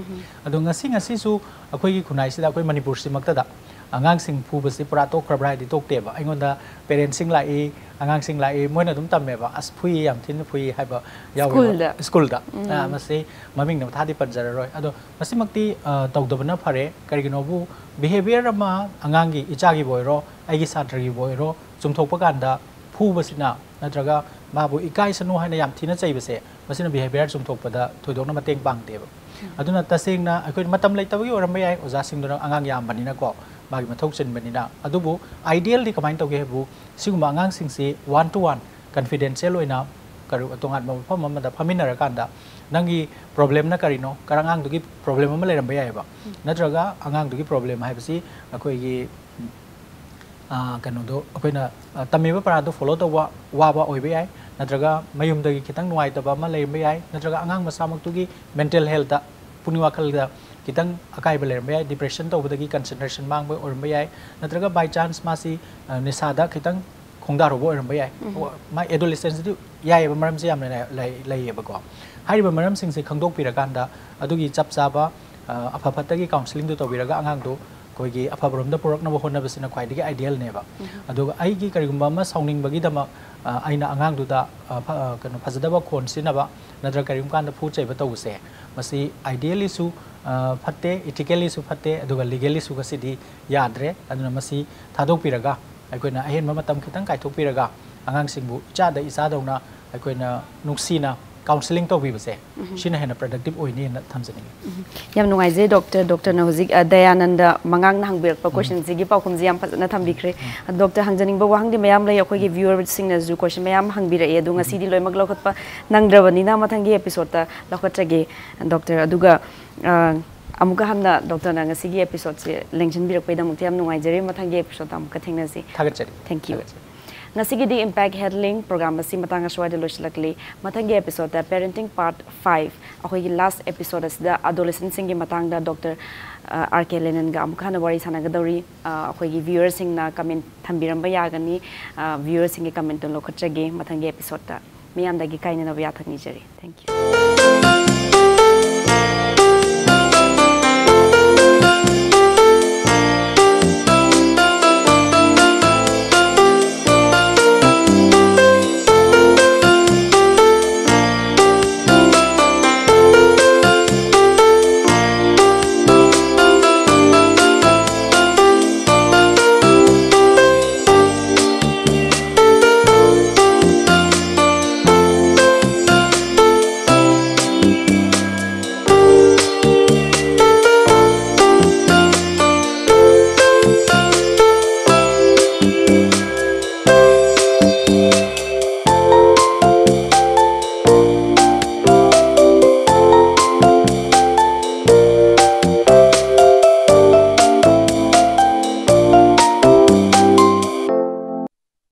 ꯑꯗꯣ ꯉꯁꯤ ꯉꯁꯤꯁꯨ ꯑꯩꯈꯣꯏꯒꯤ ꯈꯨꯟꯅꯥꯏꯁꯤꯗ, ꯑꯩꯈꯣꯏ ꯃꯅꯤꯄꯨꯔꯁꯤꯃꯛꯇꯗ ꯑꯉꯥꯡꯁꯤꯡ ꯐꯨꯕꯁꯤ ꯄꯨꯔꯥ ꯇꯣꯛꯈ꯭ꯔꯕ꯭ꯔꯥ ꯍꯥꯏꯗꯤ ꯇꯣꯛꯇꯦꯕ꯫ ꯑꯩꯉꯣꯟꯗ parentꯁꯤꯡ ꯂꯥꯛꯏ, ꯑꯉꯥꯡꯁꯤꯡ ꯂꯥꯛꯏ, ꯃꯣꯏꯅ ꯑꯗꯨꯝ ꯇꯝꯃꯦꯕ, "ꯑꯁ, ꯐꯨꯏ, ꯌꯥꯝ ꯊꯤꯅ ꯐꯨꯏ" ꯍꯥꯏꯕ ꯌꯥꯎꯋꯦꯕ꯫ ꯁ꯭ꯀꯨꯜꯗ? ꯁ꯭ꯀꯨꯜꯗ꯫ ꯑꯥ, ꯃꯁꯤ ꯃꯃꯤꯡꯅ ꯃꯊꯥꯗꯤ ꯄꯟꯖꯔꯔꯣꯏ꯫ ꯑꯗꯣ ꯃꯁꯤꯃꯛꯇꯤ, ꯑ, ꯇꯧꯗꯕꯅ ꯐꯔꯦ꯫ ꯀꯔꯤꯒꯤꯅꯣꯕꯨ behaviour ꯑꯃ ꯑꯉꯥꯡꯒꯤ, ꯏꯆꯥꯒꯤꯕꯨ ꯑꯣꯏꯔꯣ, ꯑꯩꯒꯤ ꯁꯥꯇ꯭ꯔꯒꯤꯕꯨ ꯑꯣꯏꯔꯣ, ꯆꯨꯝꯊꯣꯛꯄ ꯀꯥꯟꯗ ꯐꯨꯕꯁꯤꯅ ꯅꯠꯇ꯭ꯔꯒ ꯃꯥꯕꯨ ꯏꯀꯥꯏꯁꯅꯨ ꯍꯥꯏꯅ ꯌꯥꯝ ꯊꯤꯅ ꯆꯩꯕꯁꯦ, ꯃꯁꯤꯅ behaviour ꯆꯨꯝꯊꯣꯛꯄꯗ ꯊꯣꯏꯗꯣꯛꯅ ꯃꯇꯦꯡ ꯄꯥꯡꯗꯦꯕ꯫ ꯑꯗꯨꯅ ꯇꯁꯦꯡꯅ ꯑꯩꯈꯣꯏ ꯃꯇꯝ ꯂꯩꯇꯕꯒꯤ ꯑꯣꯏꯔꯝꯕ ꯌꯥꯏ, ꯑꯣꯖꯥꯁꯤꯡꯗꯨꯅ ꯑꯉꯥꯡ ꯌꯥꯝꯕꯅꯤꯅꯀꯣ, ꯃꯥꯒꯤ ꯃꯊꯧ ꯆꯤꯟꯕꯅꯤꯅ꯫ ꯑꯗꯨꯕꯨ idealꯗꯤ ꯀꯃꯥꯏꯅ ꯇꯧꯒꯦ ꯍꯥꯏꯕꯨ, ꯁꯤꯒꯨꯝꯕ ꯑꯉꯥꯡꯁꯤꯡꯁꯤ one to one confidential ꯑꯣꯏꯅ ꯀꯔꯤ-, ꯇꯣꯉꯥꯟꯕ ꯃꯐꯝ ꯑꯃꯗ ꯐꯝꯃꯤꯟꯅꯔꯀꯥꯟꯗ, "ꯅꯪꯒꯤ problemꯅ ꯀꯔꯤꯅꯣ?" ꯀꯔ-, ꯑꯉꯥꯡꯗꯨꯒꯤ problem ꯑꯃ ꯂꯩꯔꯝꯕ ꯌꯥꯏꯑꯕ꯫ ꯅꯠꯇ꯭ꯔꯒ ꯑꯉꯥꯡꯗꯨꯒꯤ problem ꯍꯥꯏꯕꯁꯤ ꯑꯩꯈꯣꯏꯒꯤ, ꯎꯝ, ꯑ, ꯀꯩꯅꯣꯗꯣ, ꯑꯩꯈꯣꯏꯅ, ꯑ, ꯇꯝꯃꯤꯕ ꯄꯔꯥꯗꯣ follow ꯇꯧꯕ ꯋꯥꯕ ꯑꯣꯏꯕ ꯌꯥꯏ, ꯅꯠꯇ꯭ꯔꯒ ꯃꯌꯨꯝꯗꯒꯤ ꯈꯤꯇꯪ ꯅꯨꯡꯉꯥꯏꯇꯕ ꯑꯃ ꯂꯩꯔꯝꯕ ꯌꯥꯏ, ꯅꯠꯇ꯭ꯔꯒ ꯑꯉꯥꯡ ꯃꯁꯥꯃꯛꯇꯨꯒꯤ mental healthꯇ, ꯄꯨꯛꯅꯤꯡ ꯋꯥꯈꯜꯗ ꯈꯤꯇꯪ ꯑꯀꯥꯏꯕ ꯂꯩꯔꯝꯕ ꯌꯥꯏ, depression ꯇꯧꯕꯗꯒꯤ concentration ꯃꯥꯡꯕ ꯑꯣꯏꯔꯝꯕ ꯌꯥꯏ, ꯅꯠꯇ꯭ꯔꯒ by chance ꯃꯥꯁꯤ, ꯑ, ꯅꯤꯁꯥꯗ ꯈꯤꯇꯪ ꯈꯣꯡꯗꯥꯔꯨꯕ ꯑꯣꯏꯔꯝꯕ ꯌꯥꯏ꯫ ꯎꯝ꯫ ꯃꯥ adolescenceꯇꯗꯤ ꯌꯥꯏꯑꯕ, ꯃꯔꯝꯁꯦ ꯌꯥꯝꯅ ꯂꯩ-, ꯂꯩ-, ꯂꯩꯌꯦꯕꯀꯣ꯫ ꯍꯥꯏꯔꯤꯕ ꯃꯔꯝꯁꯤꯡꯁꯦ ꯈꯪꯗꯣꯛꯄꯤꯔꯀꯥꯟꯗ ꯑꯗꯨꯒꯤ ꯆꯞ ꯆꯥꯕ, ꯑ, ꯑꯐ ꯐꯠꯇꯒꯤ counselling ꯇꯧꯕꯤꯔꯒ ꯑꯉꯥꯡꯗꯣ ꯑꯩꯈꯣꯏꯒꯤ ꯑꯐꯕꯔꯣꯝꯗ ꯄꯨꯔꯛꯅꯕ ꯍꯣꯠꯅꯕꯁꯤꯅ ꯈ꯭ꯋꯥꯏꯗꯒꯤ idealꯅꯦꯕ꯫ ꯎꯝ꯫ ꯑꯗꯨꯒ ꯑꯩꯒꯤ ꯀꯔꯤꯒꯨꯝꯕ ꯑꯃ ꯁꯥꯎꯅꯤꯡꯕꯒꯤꯗꯃꯛ, ꯑ, ꯑꯩꯅ ꯑꯉꯥꯡꯗꯨꯗ, ꯑ, ꯐ-, ꯑ, ꯀꯩꯅꯣ, ꯐꯖꯗꯕ ꯈꯣꯟ ꯁꯤꯖꯤꯟꯅꯕ ꯅꯠꯇ꯭ꯔꯒ ꯀꯔꯤꯒꯨꯝꯕ ꯀꯥꯟꯗ ꯐꯨ ꯆꯩꯕ ꯇꯧꯕꯁꯦ, ꯃꯁꯤ ideallyꯁꯨ, ꯑ, ꯐꯠꯇꯦ, ethicallyꯁꯨ ꯐꯠꯇꯦ, ꯑꯗꯨꯒ legally ꯁꯨ ꯉꯁꯤꯗꯤ ꯌꯥꯗ꯭ꯔꯦ꯫ ꯑꯗꯨꯅ ꯃꯁꯤ ꯊꯥꯗꯣꯛꯄꯤꯔꯒ, ꯑꯩꯈꯣꯏꯅ ꯑꯍꯦꯟꯕ ꯃꯇꯝ ꯈꯤꯇꯪ ꯀꯥꯏꯊꯣꯛꯄꯤꯔꯒ, ꯑꯉꯥꯡꯁꯤꯡꯕꯨ ꯏꯆꯥꯗ ꯏꯆꯥꯗꯧꯅ ꯑꯩꯈꯣꯏꯅ ꯅꯨꯡꯁꯤꯅ counselling ꯇꯧꯕꯤꯕꯁꯦ, ꯎꯝ꯫ ꯁꯤꯅ ꯍꯦꯟꯅ productive ꯑꯣꯏꯅꯤꯅ ꯊꯝꯖꯅꯤꯡꯉꯤ꯫ ꯎꯝ꯫ ꯌꯥꯝ ꯅꯨꯡꯉꯥꯏꯖꯩ, ꯗꯣꯛꯇꯔ꯫ ꯗꯣꯛꯇꯔꯅ ꯍꯧꯖꯤꯛ, ꯑ, ꯗꯌꯥꯅꯟꯗ ꯃꯉꯥꯡꯅ ꯍꯪꯕꯤꯔꯛꯄ ꯎꯝ꯫ Questionꯁꯤꯒꯤ ꯄꯥꯎꯈꯨꯝꯁꯤ ꯌꯥꯝ ꯐꯖꯅ ꯊꯝꯕꯤꯈ꯭ꯔꯦ꯫ ꯎꯝ꯫ ꯑ, ꯗꯣꯛꯇꯔ, ꯍꯪꯖꯅꯤꯡꯕ ꯋꯥꯍꯪꯗꯤ ꯃꯌꯥꯝ ꯂꯩ꯫ ꯑꯩꯈꯣꯏꯒꯤ viewerꯁꯤꯡꯅꯁꯨ question ꯃꯌꯥꯝ ꯍꯪꯕꯤꯔꯛꯑꯦ, ꯑꯗꯣ ꯎꯝ꯫ ꯉꯁꯤꯗꯤ ꯂꯣꯏꯅꯃꯛ ꯂꯧꯈꯠꯄ ꯅꯪꯗ꯭ꯔꯕꯅꯤꯅ ꯃꯊꯪꯒꯤ episodeꯇ ꯂꯧꯈꯠꯆꯒꯦ, ꯗꯣꯛꯇꯔ꯫ ꯑꯗꯨꯒ, ꯑ, ꯑꯃꯨꯛꯀ ꯍꯟꯅ ꯗꯣꯛꯇꯔꯅ ꯉꯁꯤꯒꯤ ꯑꯦꯄꯤꯁꯣꯗꯁꯦ ꯂꯦꯡꯁꯤꯟꯕꯤꯔꯛꯄꯩꯗꯃꯛꯇ ꯌꯥꯝ ꯅꯨꯡꯉꯥꯏꯖꯔꯤ꯫ ꯃꯊꯪꯒꯤ ꯑꯦꯄꯤꯁꯣꯗꯇ ꯑꯃꯨꯛꯀ ꯊꯦꯡꯅꯁꯤ꯫ ꯊꯥꯒꯠꯆꯔꯤ꯫ Thank you. ꯊꯥꯒꯠꯆꯔꯤ꯫ ꯉꯁꯤꯒꯤꯗꯤ Impact Health Link program ꯑꯁꯤ ꯃꯇꯥꯡ ꯑꯁ꯭ꯋꯥꯏꯗ ꯂꯣꯏꯁꯤꯜꯂꯛꯂꯤ꯫ ꯃꯊꯪꯒꯤ ꯑꯦꯄꯤꯁꯣꯗꯇ Parenting Part five, ꯑꯩꯈꯣꯏꯒꯤ ꯂꯥꯁ ꯑꯦꯄꯤꯁꯣꯗ ꯑꯁꯤꯗ ꯑꯦꯗꯣꯂꯦꯁꯦꯟꯁꯤꯡꯒꯤ ꯃꯇꯥꯡꯗ ꯗꯣꯛꯇꯔ ꯑꯥꯔ ꯀꯦ ꯂꯦꯅꯟꯒ ꯑꯃꯨꯛ ꯍꯟꯅ ꯋꯥꯔꯤ ꯁꯥꯟꯅꯒꯗꯧꯔꯤ꯫ ꯑ, ꯑꯩꯈꯣꯏꯒꯤ ꯚ꯭ꯌꯨꯋꯔꯁꯤꯡꯅ ꯀꯃꯦꯟ ꯊꯝꯕꯤꯔꯝꯕ ꯌꯥꯒꯅꯤ꯫ ꯚ꯭ꯌꯨꯋꯔꯁꯤꯡꯒꯤ ꯀꯃꯦꯟꯇꯨ ꯂꯧꯈꯠꯆꯒꯦ ꯃꯊꯪꯒꯤ ꯑꯦꯄꯤꯁꯣꯗꯇ꯫ ꯃꯤꯌꯥꯝꯗꯒꯤ ꯀꯥꯏꯅꯅꯕ ꯌꯥꯊꯪ ꯅꯤꯖꯔꯤ꯫ Thank you.